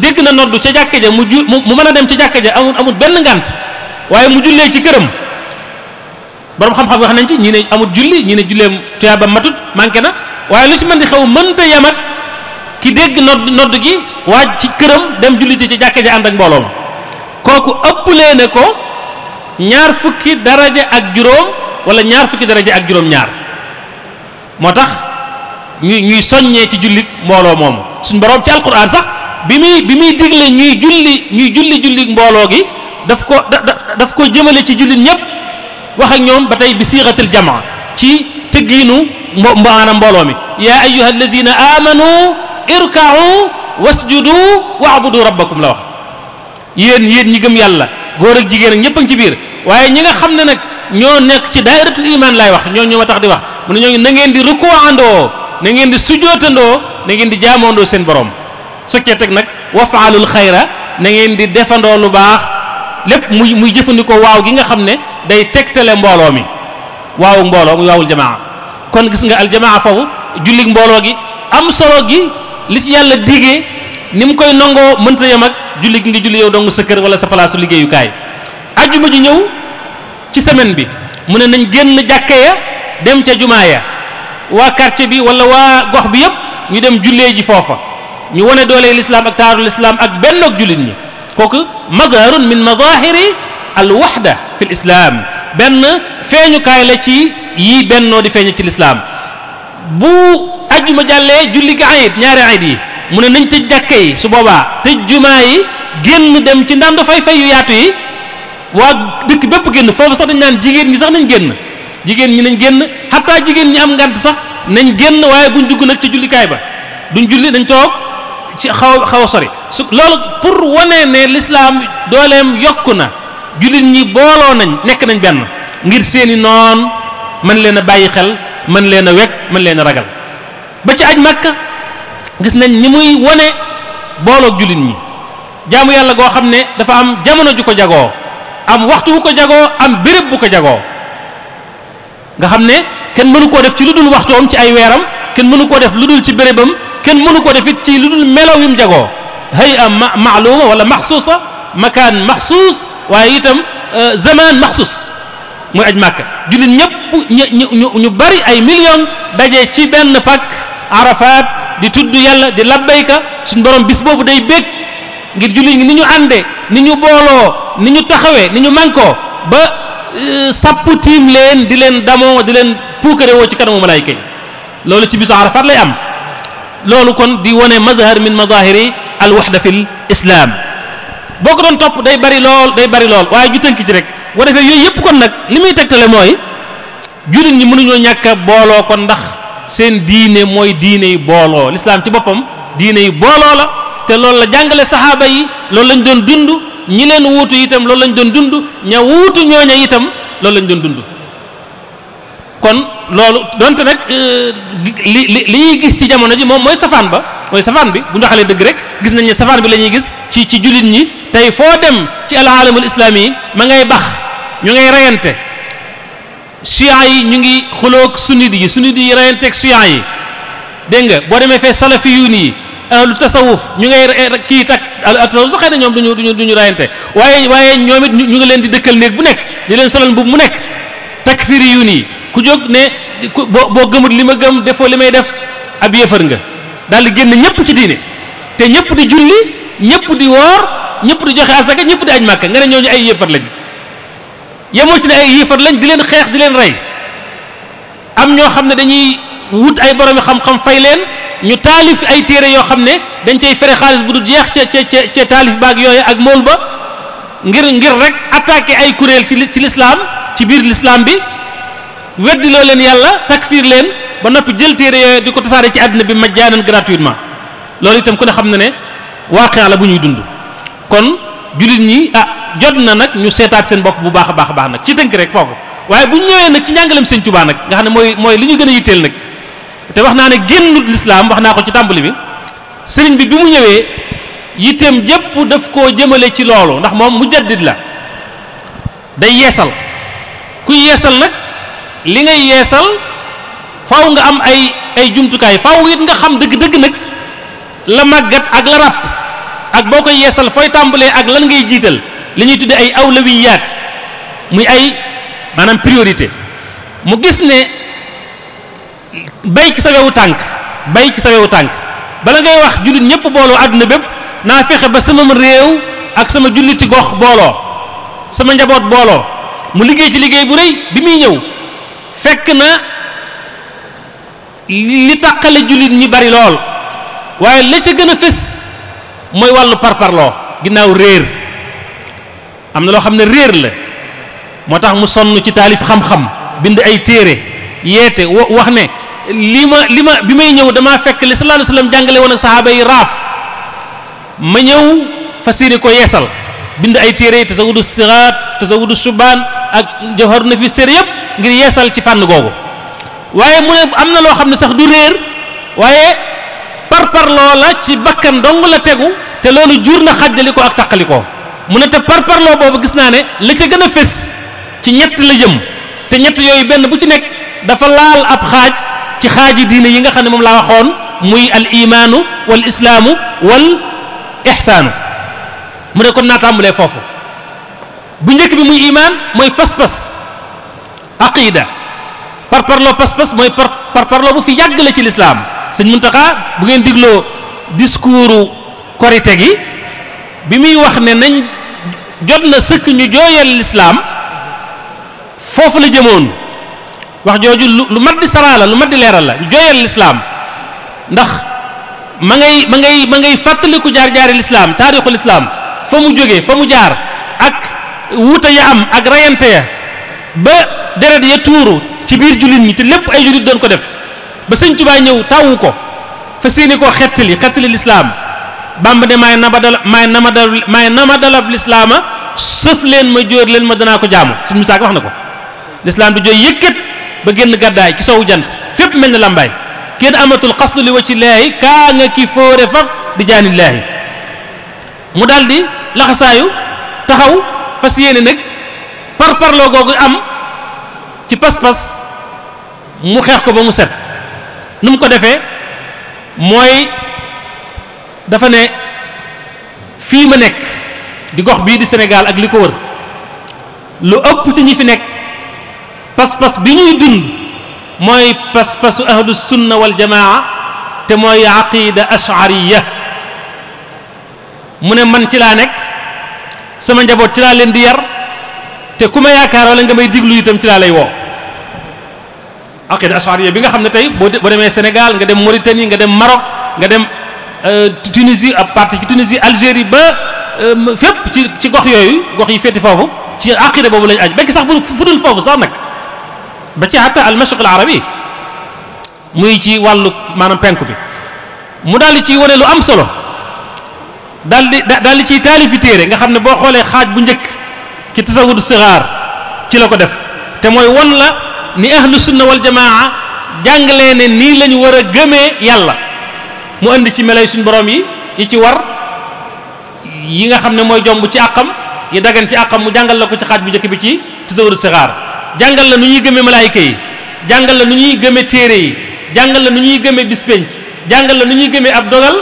dégg na noddu ca jàkka ja mu mën a dem ca jàkka ja amul benn ngant waaye mu jullee ci këram borom xam-xam wax nañ ci ñi ne amul julli ñi ne julleem tuyaaba matut manqué na waaye lu ci mën di xew mënta yem ak ki dégg nodd gi waaj ci këram dem julli ci jàkka ja ànd ak mbooloo ma kooku ëpplee ne ko ñaar fukki daraja ak juróom wala ñaar fukki daraja ak juróom-ñaar moo tax ñuy soññee ci jullit mbooloo moomu suñ borom ci alquran sax bi muy digle ñuy julli mbooloo gi daf ko jëmale ci jullit ñëpp wax ak ñoom ba tey bi siixatil jamaa ci tëggiinu maanaam mbooloo mi yaa ayyuha allazina amanu irka'u wasjudu wa'budu rabbakum la wax yéen ñi gëm yàlla góor ak jigéen ak ñëpp a ngi ci biir waaye ñi nga xam ne nag ñoo nekk ci daayiratul iman laay wax ñoo ma tax di wax mu ne ñoo na ngeen di rukuwaandoo na ngeen di sujootandoo na ngeen di jaamoondoo seen borom soccee teg nag wafaalul xayra na ngeen di defandoo lu baax lépp muy jëfandikoo waaw gi nga xam ne day tegtale mbooloo mi waawu mbooloo muy waawul jamaa kon gis nga aljamaa foofu jullig mbooloo gi am solo gi li ci yàlla digee ni mu koy nangoo mënta yem ak julli gi nga julli yow dong sa kër wala sa palaasu liggéeyukaay. ajjuma ji ñëw ci semaine bi mu ne nañ génn jàkka ya dem ca jumaa ya waa quartier bi wala waa gox bi yëpp ñu dem jullee ji foofa ñu wane doole lislaam ak taaru lislaam ak bennoog jullit ñi kooku mazharun min mazahiri al wahda fi l islam benn feeñukaay la ci yii bennoo di feeñe ci lislaam. bu ajjuma jàllee julli gi ayit ñaari ayit yi mu ne nañ tëj jàkka yi su boobaa tëj jumaa yi génn dem ci ndànd fay yu yaatu yi waa dëkk bépp génn foofu sax dañ naan jigéen ñi sax nañ génn jigéen ñi nañ génn xataa jigéen ñi am ngant sax nañ génn waaye buñ dugg nag ci jullikaay ba duñ julli dañ toog ci xaw a sori su loolu pour wane ne lislaam dooleem yokku na jullit ñi booloo nañ nekk nañ benn ngir seeni noon mën leen a bàyyi xel mën leen a wekk mën leen a ragal ba ci aj Makka gis nañ ni muy wane booloog jullit ñi jaamu yàlla goo xam ne dafa am jamono ju ko jagoo am waxtu bu ko jagoo am béréb bu ko jagoo nga xam ne kenn mënu koo def ci lu dul waxtoom ci ay weeram kenn mënu koo def lu dul ci bérébam kenn mënu koo def it ci lu dul melaw yu mu jagoo hay'a ma'luma wala maxsuusa makaan maxsuus waaye itam zaman maxsuus mooy aj Makka jullit ñëpp ñu bari ay millions daje ci benn pak Arafat di tudd yàlla di labbayka suñ borom bis boobu day bég ngir jullit ñi ni ñu ànde ni ñu booloo ni ñu taxawee ni ñu mànkoo ba sàpp tiim leen di leen damoo di leen puukare woo ci kanamu malaayika yi loolu ci bisu Arafat lay am loolu kon di wone mazhar min mazahiri al wahda fil islam boo ko doon topp day bari lool waaye ju tënk ci rek boo defee yooyu yëpp kon nag li muy tegtale mooy jullit ñi mënuñoo ñàkk a booloo kon ndax seen diine mooy diine yi booloo lislaam ci boppam diine yi booloo la te loolu la jàngale saxaaba yi loolu lañ doon dund ñi leen wuutu itam loolu lañ doon dund ña wuutu ñooña itam loolu lañ doon dund kon loolu donte nag li ñuy gis ci jamono ji moom mooy safaan bi bu ñu waxalee dëgg rek gis nañ ne safaan bi la ñuy gis ci jullit ñi tey foo dem ci alaalamul islaami yi ma ngay bax ñu ngay reyante chiites yi ñu ngi xuloog sunnit yi reyanteeg chiites yi dégg nga boo demee fee salafiyuun yi ahlu tasawuf ñu ngay kii tak ahlu tasawuf sax xëy na ñoom duñu reyante waaye ñoom it ñu ngi leen di dëkkal néeg bu nekk di leen solal mbubb mu nekk takfiriyuun yi ku jóg ne boo gëmut li ma gëm defoo li may def ab yéefar nga daal di génn ñëpp ci diine te ñëpp di julli ñëpp di woor ñëpp di joxe asaka ñëpp di aj Màkka nga ne ñooñu ay yéefar lañ yemoo ci ne ay yéefar lañ di leen xeex di leen rey am ñoo xam ne dañuy wut ay boromi xam-xam fay leen ñu taalif ay téere yoo xam ne dañ cay fere xaalis bu dul jeex ca taalif baag yooyu ak mool ba ngir rek attaquer ay kuréel ci lislaam ci biir lislaam bi weddi loo leen yàlla takfiir leen ba noppi jël téere yooyu di ko tasaare ci àddina bi majjaanan gratuitement loolu itam ku ne xam na ne waaqi la bu ñuy dund kon jullit ñi jot na nag ñu seetaat seen bopp bu baax a baax nag ci tënk rek foofu waaye bu ñu ñëwee nag ci njàngaleem Sëñ Tuubaa nag nga xam ne mooy li ñu gën a yitteel nag te wax naa ne génnut lislaam wax naa ko ci tàmbali bi sëriñ bi mu ñëwee yitteem jépp daf koo jëmale ci loolu ndax moom mujaddid la day yeesal kuy yeesal nag li ngay yeesal faaw nga am ay jumtukaay faaw it nga xam dëgg-dëgg nag la màggat ak la ràpp ak boo koy yeesal fooy tàmbalee ak lan ngay jiital li ñuy tudde ay awlawiyaat muy ay maanaam priorité mu gis ne bay ci sa wewu tànk bala ngay wax jullit ñëpp booloo àdduna bépp naa fexe ba sama réew ak sama julliti gox booloo sama njaboot booloo mu liggéey ci liggéey bu rëy bi muy ñëw fekk na li tàqale jullit ñi bari lool waaye la ca gën a fés mooy wàllu parparloo ginnaaw réer am na loo xam ne réer la moo tax mu sonn ci taalif xam-xam bind ay téere yeete wax ne li ma bi may ñëw damaa fekk li sallallahu alayhi wasallam jàngale woon ak sahaaba yi raaf ma ñëw fas yéene ko yeesal bind ay téere tasawudu siraat tasawudu subaan ak jawharu nafis téere yépp ngir yeesal ci fànn googu waaye mu ne am na loo xam ne sax du réer waaye parparloo la ci bakkan dong la tegu te loolu jur na xàjjali ko ak taqali ko mu ne te parparloo boobu gis naa ne la ca gën a fés ci ñett la jëm te ñett yooyu benn bu ci nekk dafa laal ab xaaj ci xaaji diine yi nga xam ne moom laa waxoon muy al imaanu wal islaamu wal ihsaanu mu ne kon naa tàmbalee foofu bu njëkk bi muy imaan mooy pas-pas aqida parparloo pas-pas mooy parparloo bu fi yàgg la ci lislaam sëñ Muntaxa bu ngeen digloo discours korite gi bi muy wax ne nañ jot na sëkk ñu jooyal lislaam foofu la jëmoon wax jooju lu mat di saraa la lu mat di leeral la jooyal lislaam ndax ma ngay fàttaliku jaar-jaari lislaam taarixu lislaam fa mu jógee fa mu jaar ak wuute ya am ak rayante ya ba deret ya tuuru ci biir jullit ñi te lépp ay jullit doon ko def ba sëñ Tuubaa ñëw tawu ko fa seeni koo xettali lislaam Bàmba ne maay namadalab lislaama sëf leen ma jóor leen ma danaa ko jaamu suñu misaak wax na ko lislaam di jooy yëkkat ba génn gàddaay ci sowu jant fépp mel na lambaay kenn amatul xasdu li wacci laahi kaa nga ki fóore faf di jaanillaahi mu daal di laxasaayu taxaw fas yéene nag parparloo googu am ci pas-pas mu xeex ko ba mu set nu mu ko defee mooy dafa ne fii ma nekk di gox bii di Sénégal ak li ko wër lu ëpp ci ñi fi nekk pas-pas bi ñuy dund mooy pas-pasu ahlu sunna wal jamaa te mooy aqida ashariya mu ne man ci laa nekk sama njaboot ci laa leen di yar te ku ma yaakaar wala nga may diglu itam ci laa lay woo aqida ashariya bi nga xam ne tey boo demee Sénégal nga dem Mauritanie nga dem Maroc nga dem Tunisie ab partie ci Tunisie Algérie ba fépp ci gox yooyu gox yi féeti foofu ci aqida boobu lañu aju bekk sax bu fudul foofu sax nag ba ci hatta al mashriq al arabi muy ci wàllu maanaam penku bi mu daal di ci wane lu am solo daal di ciy taalifi téere nga xam ne boo xoolee xaaj bu njëkk ci tasawudu sigaar ci la ko def te mooy won la ni ahlu sunna wal jamaa jàngalee ne nii lañu war a gëmee yàlla mu indi ci melay suñ borom yi ci war yi nga xam ne mooy jomb ci àqam yi dagan ci àqam mu jàngal la ko ci xaaj bu njëkk bi ci tasawudu sigaar jàngal la nu ñuy gëmee malaayika yi jàngal la nu ñuy gëmee téere yi jàngal la nu ñuy gëmee bispenc jàngal la nu ñuy gëmee ab dogal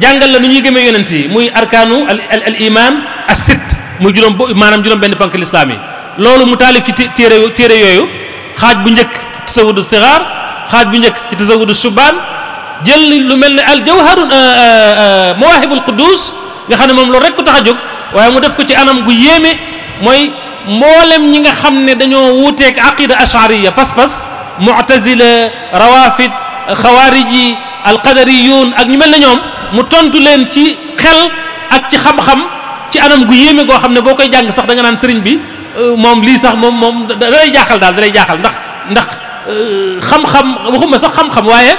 jàngal la nu ñuy gëmee yonent yi muy arkaanu al iman as sitt muy maanaam juróom benn ponk lislaam yi loolu mu taalif ci téere yooyu xaaj bu njëkk ci tasawudu sigaar xaaj bu njëkk ci tasawudu shubaan jël lu mel ne al jawharu mawaahibul quddus nga xam ne moom loolu rek ko tax a jóg waaye mu def ko ci anam gu yéeme mooy mboolem ñi nga xam ne dañoo wuuteeg aqida ashariya pas-pas mu'tazila rawafid xawaariji alqadariyun ak ñu mel ne ñoom mu tontu leen ci xel ak ci xam-xam ci anam gu yéeme goo xam ne boo koy jàng sax da nga naan sëriñ bi moom lii sax moom da lay jaaxal daal da lay jaaxal ndax xam-xam waxuma sax xam-xam waaye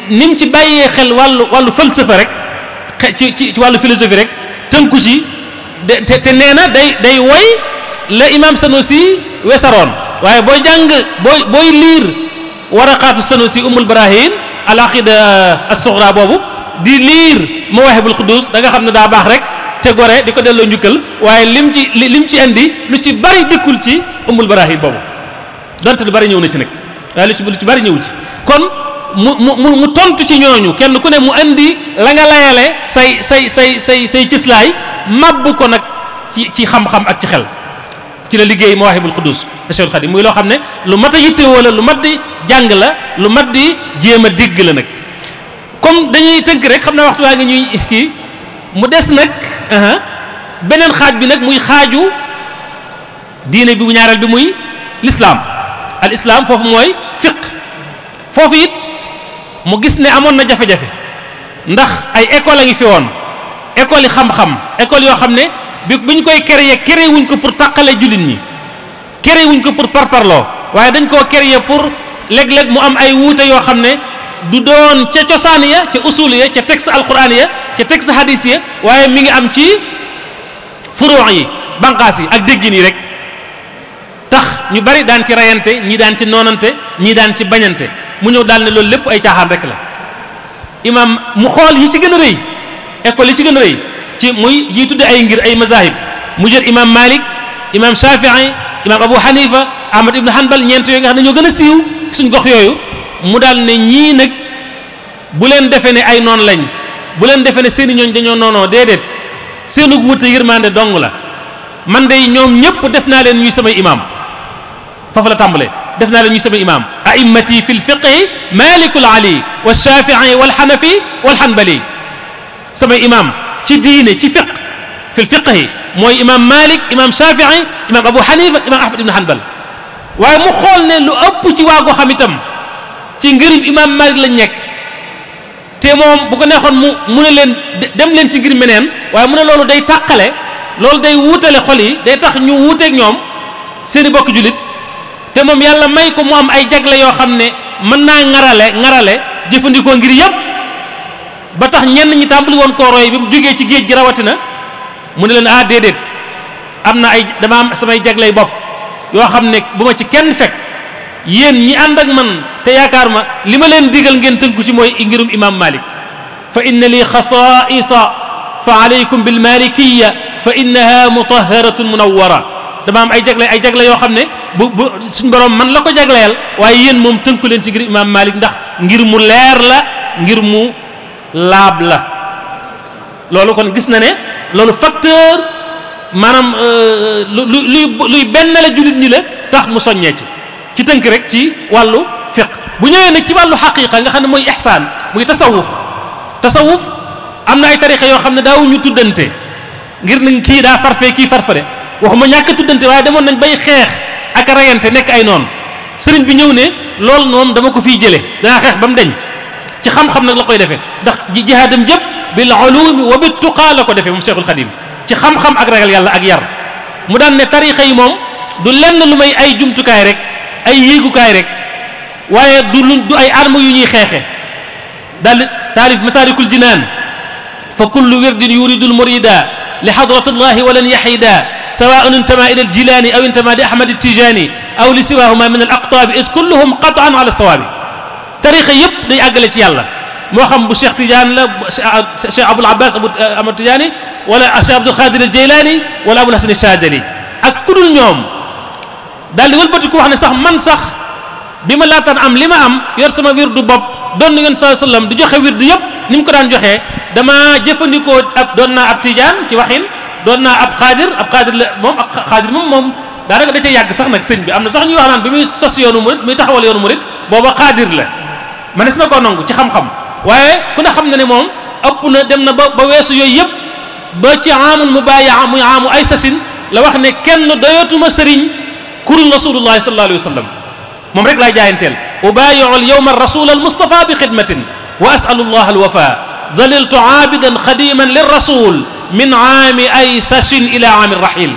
ni mu ci bàyyee xel wàllu falsafa rek ci wàllu philosophie rek tënku ci te nee na day woy la imam Sanusi wesaroon waaye booy jàng booy liir waraqaatu Sanusi umul barahin al aqida as-sughra boobu di liir mawaahibul quddus da nga xam ne daa baax rek te gore di ko delloo njukkal waaye lim ci indi lu ci bari dikkul ci umul barahin boobu donte lu bari ñëw na ci nag waaye lu ci bari ñëw ci kon mu tontu ci ñooñu kenn ku ne mu indi la nga layale say cëslaay mabbu ko nag ci xam-xam ak ci xel ci la liggéey mawaahibul quddus Cheikhul Khadim muy loo xam ne lu mat a yittewoo la lu mat di jàng la lu mat di jéem a dégg la nag comme dañuy tënk rek xam naa waxtu waa ngi ñuy kii mu des nag beneen xaaj bi nag muy xaaju diine bi bu ñaareel bi muy l'islam al islam foofu mooy fiq foofu it mu gis ne amoon na jafe-jafe ndax ay école a ngi fi woon école yi xam-xam école yoo xam ne bi ñu koy créer wuñ ko pour tàqale jullit ñi créer wuñ ko pour parparloo waaye dañ koo créer pour léeg-léeg mu am ay wuute yoo xam ne du doon ca cosaan ya ca usul ya ca texte alquran ya ca texte hadis ya waaye mi ngi am ci furuu yi banqaas yi ak déggin yi rek tax ñu bari daan ci rayante ñii daan ci noonante ñii daan ci bañante mu ñëw daal ne loolu lépp ay caaxaan rek la imam mu xool yi ci gën a rëy école yi ci gën a rëy ci muy yi tudde ay ngir ay mazahib mu jël imam Malik imam Shafii imam Abu Hanifa Ahmad ibn Hanbal ñeent yooyu nga xam ne ñoo gën a siiw suñ gox yooyu mu daal ne ñii nag bu leen defee ne ay noon lañ bu leen defee ne seeni ñooñ dañoo noonoo déedéet seenu wute yërmande dong la man de ñoom ñëpp def naa leen ñuy samay imaam foofu la tàmbalee def naa leen ñuy samay imaam a'immati fi lfiqhi malikul ali wa shafii wal hanafi wal hanbali samay imaam ci diine ci fiq fi lfiqhi mooy imaam malik imaam shafii imaam abu hanifa imaam ahmad ibn hanbal waaye mu xool ne lu ëpp ci waago xam itam ci ngërim imaam malik lañ nekk te moom bu ko neexoon mu ne leen dem leen ci ngir meneen waaye mu ne loolu day tàqale loolu day wuutale xol yi day tax ñu wuuteeg ñoom seeni bokk jullit te moom yàlla may ko mu am ay jagle yoo xam ne mën naa ŋarale jëfandikoo ngir yëpp ba tax ñenn ñi tàmbali woon koo roy bi mu jógee ci géej gi rawatina mu ne leen déedéet am na dama am samay jagley bopp yoo xam ne bu ma ci kenn fekk yéen ñi ànd ak man te yaakaar ma li ma leen digal ngeen tënku ci mooy ngirum imam malik fa inna li xasaisa fa alaykum bil malikiya fa innaha mutahharatun munawwara dama am ay jagle yoo xam ne bu suñ borom man la ko jagleel waaye yéen moom tënku leen ci ngir imam malik ndax ngir mu leer la ngir mu laab la loolu kon gis na ne loolu facteur maanaam luy benn la jullit ñi la tax mu soññee ci tënk rek ci wàllu fiq bu ñëwee nag ci wàllu xaqiqa nga xam ne mooy ihsaan muy tasawuf am na ay tariqa yoo xam ne daawuñu tuddante ngir nañ kii daa farfee kii farfare waxuma ñàkk tuddante waaye demoon nañ bay xeex ak rayante nekk ay noonu sëriñ bi ñëw ne loolu noonu dama ko fiy jëlee danaa xeex ba mu deñ ci xam-xam nag la koy defee ndax jihaadam jëpp bil ulumi wa bit tuqaa la ko defee moom Cheikhul Khadim ci xam-xam ak ragal yàlla ak yar mu daan ne tariqa yi moom du lenn lu may ay jumtukaay rek ay yéegukaay rek waaye du ay armes yu ñuy xeexe daal taalif masaalikul jinaan fa kullu wirdin yuridul murida li hadratillahi walan yahida sawaun intama ila aljilani aw intama li ahmad attijani aw li siwahuma min al aqtabi id kulluhum qatan ala sawaabi tariqa yëpp day àggale ci yàlla moo xam bu Cheikh Tidiane la Cheikh Abul Abbas Ahmad Tidiane wala Cheikh Abdul Qadir al Jaylani wala Abul Hasan Shadili ak kudul ñoom daal di wëlbati ku wax ne sax man sax bi ma laataan am li ma am yor sama wirdu bopp doon na ngeen sallallahu alayhi wasallam di joxe wirdu yëpp ni mu ko daan joxee dama jëfandikoo doon naa ab tijaan ci waxin doon naa ab xaadir la moom ak xaadir moom daanaka da cee yàgg sax nag sëñ bi am na sax ñuy wax naan bi muy sos yoonu murid muy taxawal yoonu murid booba xaadir la manes na koo nangu ci xam-xam waaye ku ne xam na ne moom ëpp na dem na ba weesu yooyu yëpp ba ci aamul mubaaya muy aamu ay sasin la wax ne kenn doyatuma sëriñ kurul rasulullahi sallallahu alayhi wa sallam moom rek laay jaayanteel ubaayiu al yawma rasul al mustafa bi xidmatin wa asalu allah al wafa daliltu aabidan xadiman lir rasul min aami ay sachin ila aami rahil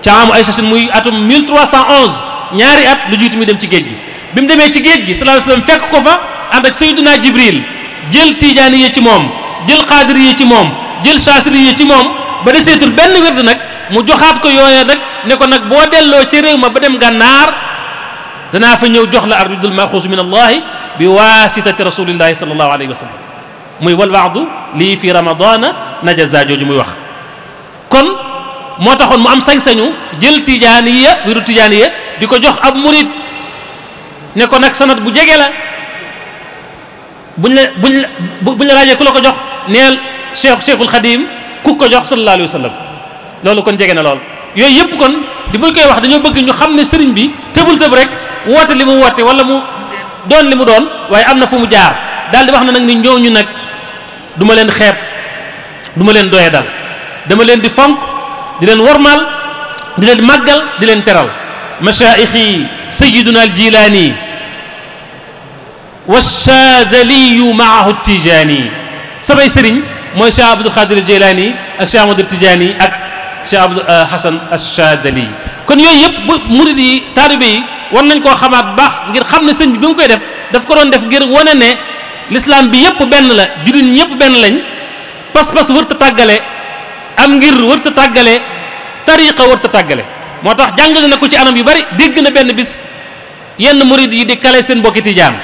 ca aamu ay sachin muy atum 1311 ñaari at lu jiitu muy dem ci géej gi bi mu demee ci géej gi sallallahu alayhi wa sallam fekk ko fa ànd ak sayyiduna jibril jël tijaani yi ci moom jël xaadiri yi ci moom jël saasiri yi ci moom ba deseetul benn wird nag mu joxaat ko yooya nag ne ko nag boo delloo ci réew ma ba dem gànnaar danaa fa ñëw jox la ardudul maxuus min allahi bi waasitati rasulillahi sallallahu alayhi wa sallam muy wal waadu lii fi ramadana najaza jooju muy wax kon moo taxoon mu am sañ-sañu jël tijaaniya wiru tijaaniya di ko jox ab murid ne ko nag sanat bu jege la buñ la laajee ku la ko jox neel cheikhul xadim ku ko jox sallallahu alayhi wa sallam loolu kon jege na lool yooyu yëpp kon di buñ koy wax dañoo bëgg ñu xam ne sëriñ bi tëbul tëb rek woote li mu woote wala mu doon li mu doon waaye am na fu mu jaar daal di wax na nag ni ñooñu nag du ma leen xeeb du ma leen doye dal dama leen di fonk di leen wormaal di leen màggal di leen teral mashaayixi sayiduna al jilaani wa shaadaliyu maahu tijaani samay sëriñ mooy Cheikh Abdul Qadir al Jilani ak Cheikh Ahmad Tijaani ak Cheikh Abdul Hasan Ash-Shadili kon yooyu yëpp bu murid yi taalibe yi war nañ koo xamaat baax ngir xam ne sëñ bi mu koy def daf ko doon def ngir wane ne l'islam bi yëpp benn la jullit ñi yëpp benn lañ pas-pas wërta tàggale am ngir wërta tàggale tariqa wërta tàggale moo tax jàngale na ko ci anam yu bari dégg na benn bis yenn murid yi di kale seen bokki tijaan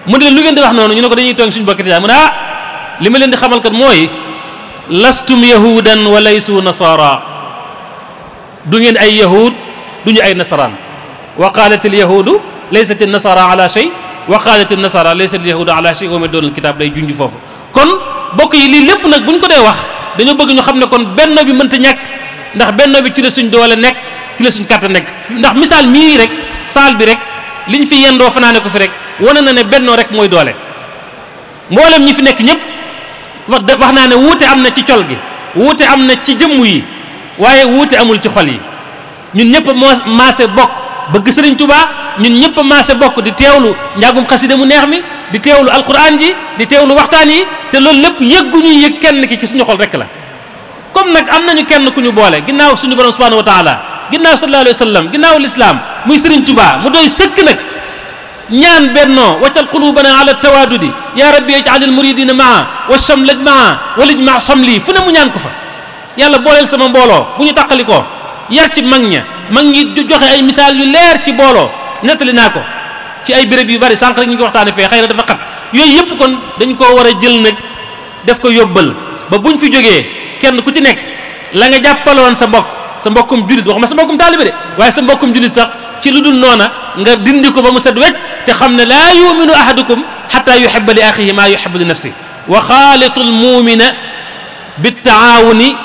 mu ne lu ngeen di wax noonu ñu ne ko dañuy toog suñu bokki tijaan mu ne li ma leen di xamal kat mooy lastum yahudan wa laysu nasara du ngeen ay yahud duñu ay nasaraan wa qalat al yahudu laysat an-nasara ala shay wa qalat an-nasara laysat al-yahudu ala shay wa ma doonal kitaab day junj foofu kon bokk yi lii lépp nag bu ñu ko dee wax dañoo bëgg ñu xam ne kon benno bi mënta ñàkk ndax benno bi ci la suñ doole nekk ci la suñ kàttan nekk ndax misaal mii rek saal bi rek liñ fi yendoo fanaane ko fi rek wane na ne bennoo rek mooy doole mboolem ñi fi nekk ñëpp wax naa ne wuute am na ci col gi wuute am na ci jëmm yi waaye wuute amul ci xol yi ñun ñëpp maase bokk bëgg Sëriñ Tuubaa ñun ñëpp maase bokk di teewlu njàngum xasida mu neex mi di teewlu alquran ji di teewlu waxtaan yi te loolu lépp yëgguñu yëg kenn ki ci suñu xol rek la comme nag am nañu kenn ku ñu boole ginnaaw suñu borom subhanahu wa taala ginnaaw sallallahu alayhi wa sallam ginnaaw lislaam muy Sëriñ Tuubaa mu doy sëkk nag ñaan bennoo waccal qulubana ala tawadudi ya rabbi ij'alil muridina maa wa shamlaj maa walij maa shamli fu ne mu ñaan ko fa yàlla booleel sama mbooloo bu ñu tàqalikoo yar ci mag ñi joxe ay misaal yu leer ci booloo nettali naa ko ci ay béréb yu bari sànq rek ñu ngi waxtaane fee xëy na dafa xat yooyu yëpp kon dañ koo war a jël nag def ko yóbbal ba buñ fi jógee kenn ku ci nekk la nga jàppaloon sa mbokkum julit waxuma sa mbokkum taalibe de waaye sa mbokkum julit sax ci lu dul noona nga dindi ko ba mu set wecc te xam ne laa yuminu ahadukum xata yuhibba li axihi maa yuhibbu li nafsi wa xaalitul muumina bittaawuni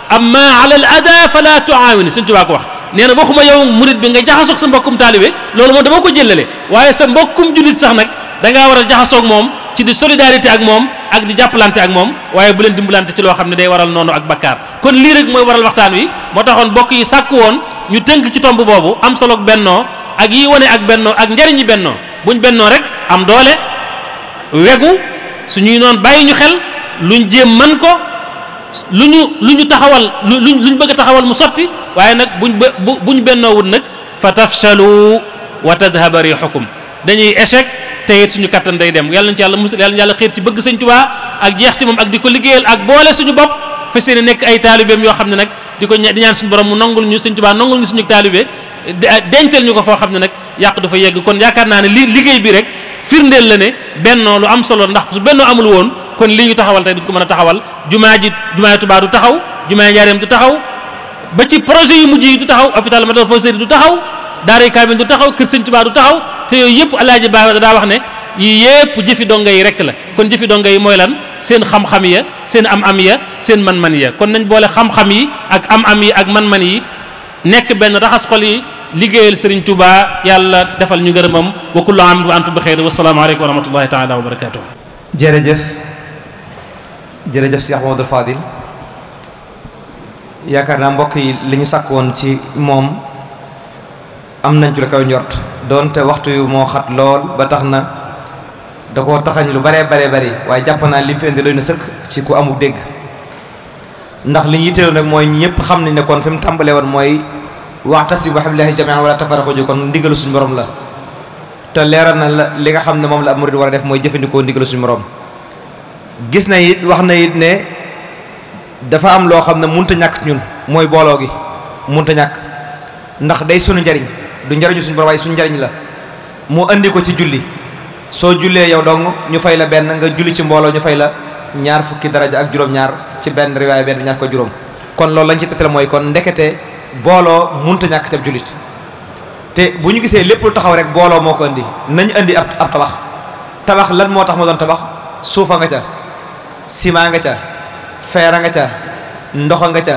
amma ala al ada fala tuaawini Sëñ Tuubaa ko wax nee na waxuma yow murit bi nga jaxasoog sa mbokkum taalibe loolu moom dama ko jëlale waaye sa mbokkum julit sax nag dangaa war a jaxasoog moom ci di solidarité ak moom ak di jàppalante ak moom waaye bu leen dimbalante ci loo xam ne day waral noonu ak bakkaar kon lii rek mooy waral waxtaan wi moo taxoon bokk yi sàkku woon ñu tënk ci tomb boobu am soloog bennoo ak yi wane ak bennoo ak njariñi bennoo buñ bennoo rek am doole wegu suñuy noon bàyyi ñu xel luñ jéem man ko lu ñu taxawal luñ bëgg a taxawal mu sotti waaye nag buñ bennoo wut nag fa tafshalu wa tadhaba rihukum dañuy échec te it suñu kattan day dem yàlla nañ ci yàlla musal yàlla nañ yàlla xiir ci bëgg Sëñ Tuubaa ak jeex ci moom ak di ko liggéeyal ak boole suñu bopp fa seeni nekk ay taalibeem yoo xam ne nag di ñaan suñu borom mu nangul ñu Sëñ Tuubaa nangul ñu suñu taalibe dencal ñu ko foo xam ne nag yàq du fa yegg kon yaakaar naa ne liggéey bi rek firndeel la ne bennoo lu am solo ndax su bennoo amul woon kon lii ñu taxawal tey duñ ko mën a taxawal jumaa Tuubaa du taxaw jumaa Njaaréem du taxaw ba ci projet yu mujj yi du taxaw hôpital Matlaboul Fawzayni du taxaw daaray Kaamil du taxaw kër Sëñ Tuubaa du taxaw te yooyu yëpp Alaaji Ba daa wax ne yii yëpp jëfi donga yi rek la kon jëfi donga yi mooy lan seen xam-xam ya seen am-am ya seen man-man ya kon nañ boole xam-xam yi ak am-am yi ak man-man yi nekk benn raxas xol yi liggéeyal Sëriñ Tuubaa yàlla defal ñu ngërëmam wa kullu aamin wa antum bi xeyr wa salaamu aleykum wa rahmatullahi taala wa barakatuh jërëjëf Cheikh Mamadou Fadil yaakaar naa mbokk yi li ñu sàkk woon ci moom am nañ ci la kaw njort doonte waxtu yu moo xat lool ba tax na da koo taxañ lu bare waaye jàpp naa li mu fi indi doy na sëkk ci ku amul dégg ndax li ñu yitteewoon nag mooy ñëpp xam nañ ne kon fi mu tàmbalee woon mooy wa'tasimu bi hablillahi jami'an wala tafarraqu kon ndigalu suñu borom la te leeral na la li nga xam ne moom la ab murid war a def mooy jëfandikoo ndigalu suñu borom gis na it wax na it ne dafa am loo xam ne munta ñàkk ñun mooy booloo gi munta ñàkk ndax day sunu njariñ du njariñu suñu borom waaye suñu njariñ la moo andi ko ci julli soo jullee yow dong ñu fay la benn nga julli ci mbooloo ñu fay la ñaar fukki daraja ak juróom-ñaar ci benn riwaaya benn ñaar ko juróom kon loolu lañ ci tettale mooy kon ndekete booloo munta ñàkk ca jullit te bu ñu gisee lépp lu taxaw rek booloo moo ko indi nañ indi ab tabax lan moo tax ma doon tabax suufa nga ca ciment nga ca feera nga ca ndoxa nga ca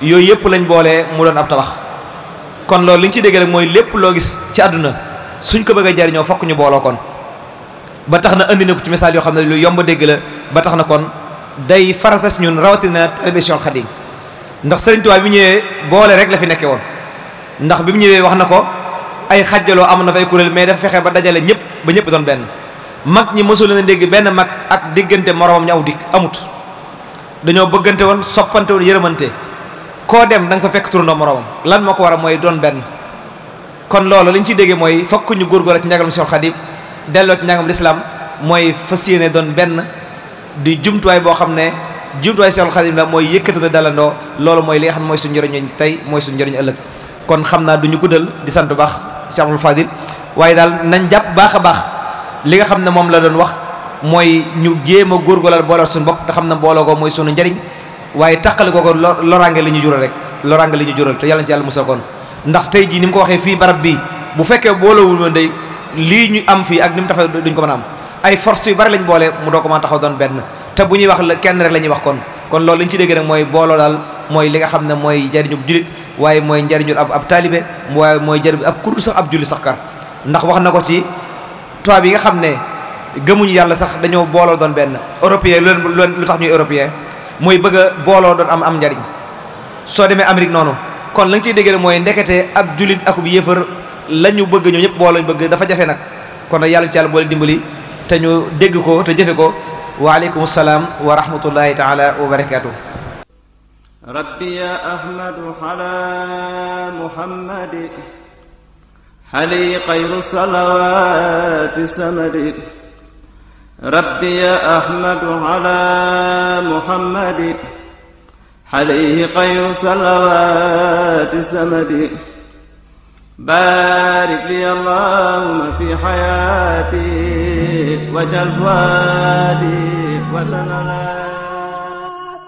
yooyu yëpp lañ boolee mu doon ab tabax kon loolu li ñu ci dégg rek mooy lépp loo gis ci àdduna suñ ko bëgg a jariñoo fokk ñu booloo kon ba tax na indi na ko ci misaal yoo xam ne lu yomb dégg la ba tax na kon day farata ci ñun rawatina taalibe Seexul Xadiim ndax Sëriñ Tuubaa bi ñëwee boole rek la fi nekkee woon ndax bi mu ñëwee wax na ko ay xajjaloo am na fa ay kuréel mais dafa fexe ba dajale ñëpp ba ñëpp doon benn mag ñi mësul na dégg benn mag ak diggante moromam ñu aw dikk amut dañoo bëggante woon soppante woon yërëmante koo dem da nga ko fekk turandoo moromam lan moo ko war a mooy doon benn kon loolu li ñu ciy déggee mooy fokk ñu góorgóorlu ci njàngalem Seexul Xadiim delloo ci njàngalem lislaam mooy fas yéene doon benn di jumtuwaay boo xam ne jumtuwaay Seexul Xadiim la mooy yëkkati na dalandoo loolu mooy li nga xam ne mooy suñu njëriñu tey mooy suñu njëriñu ëllëg kon xam naa du ñu guddal di sant bu baax Cheikh Abdoul Fadil waaye daal nañ jàpp baax a baax li nga xam ne moom la doon wax mooy ñu jéem a góorgóorlu booleel suñu bopp te xam ne booloo ko mooy suñu njëriñ waaye tàqali ko loraange li ñu jural rek loraange li ñu jural te yàlla na ci yàlla musal kon ndax tey jii ni mu ko waxee fii barab bii bu fekkee boolowul woon day lii ñu am fii ak ni mu taxaw duñ ko mën a am ay force yu bari lañ boole mu doo ko mën a taxaw doon benn te bu ñuy wax la kenn rek la ñuy wax kon loolu li ñu ci dégg nag mooy booloo daal mooy li nga xam ne mooy njariñu julit waaye mooy njariñu ab taalibe waaye mooy njariñu ab kuréel sax ab julli sax kar ndax wax na ko ci tubaab yi nga xam ne gëmuñu yàlla sax dañoo booloo doon benn européen lu tax ñuy européen mooy bëgg a booloo doon am njariñ soo demee Amérique noonu kon la nga ciy dégg rek mooy ndekete ab julit akub yéefar la ñu bëgg ñoo ñëpp booloo ñu bëgg dafa jafe nag kon nag yàlla ci yàlla boole dimbali te ñu dégg ko te jëfe ko waaleykum salaam wa rahmatullahi taala wa barakaatu. rabbi ya ahmadu ala muhammadi xali xayru salawaati samadi rabbi ya ahmadu ala muhammadi xali xayru salawaati samadi baarik li allahumma fi xayaati wajal waadi wa tanala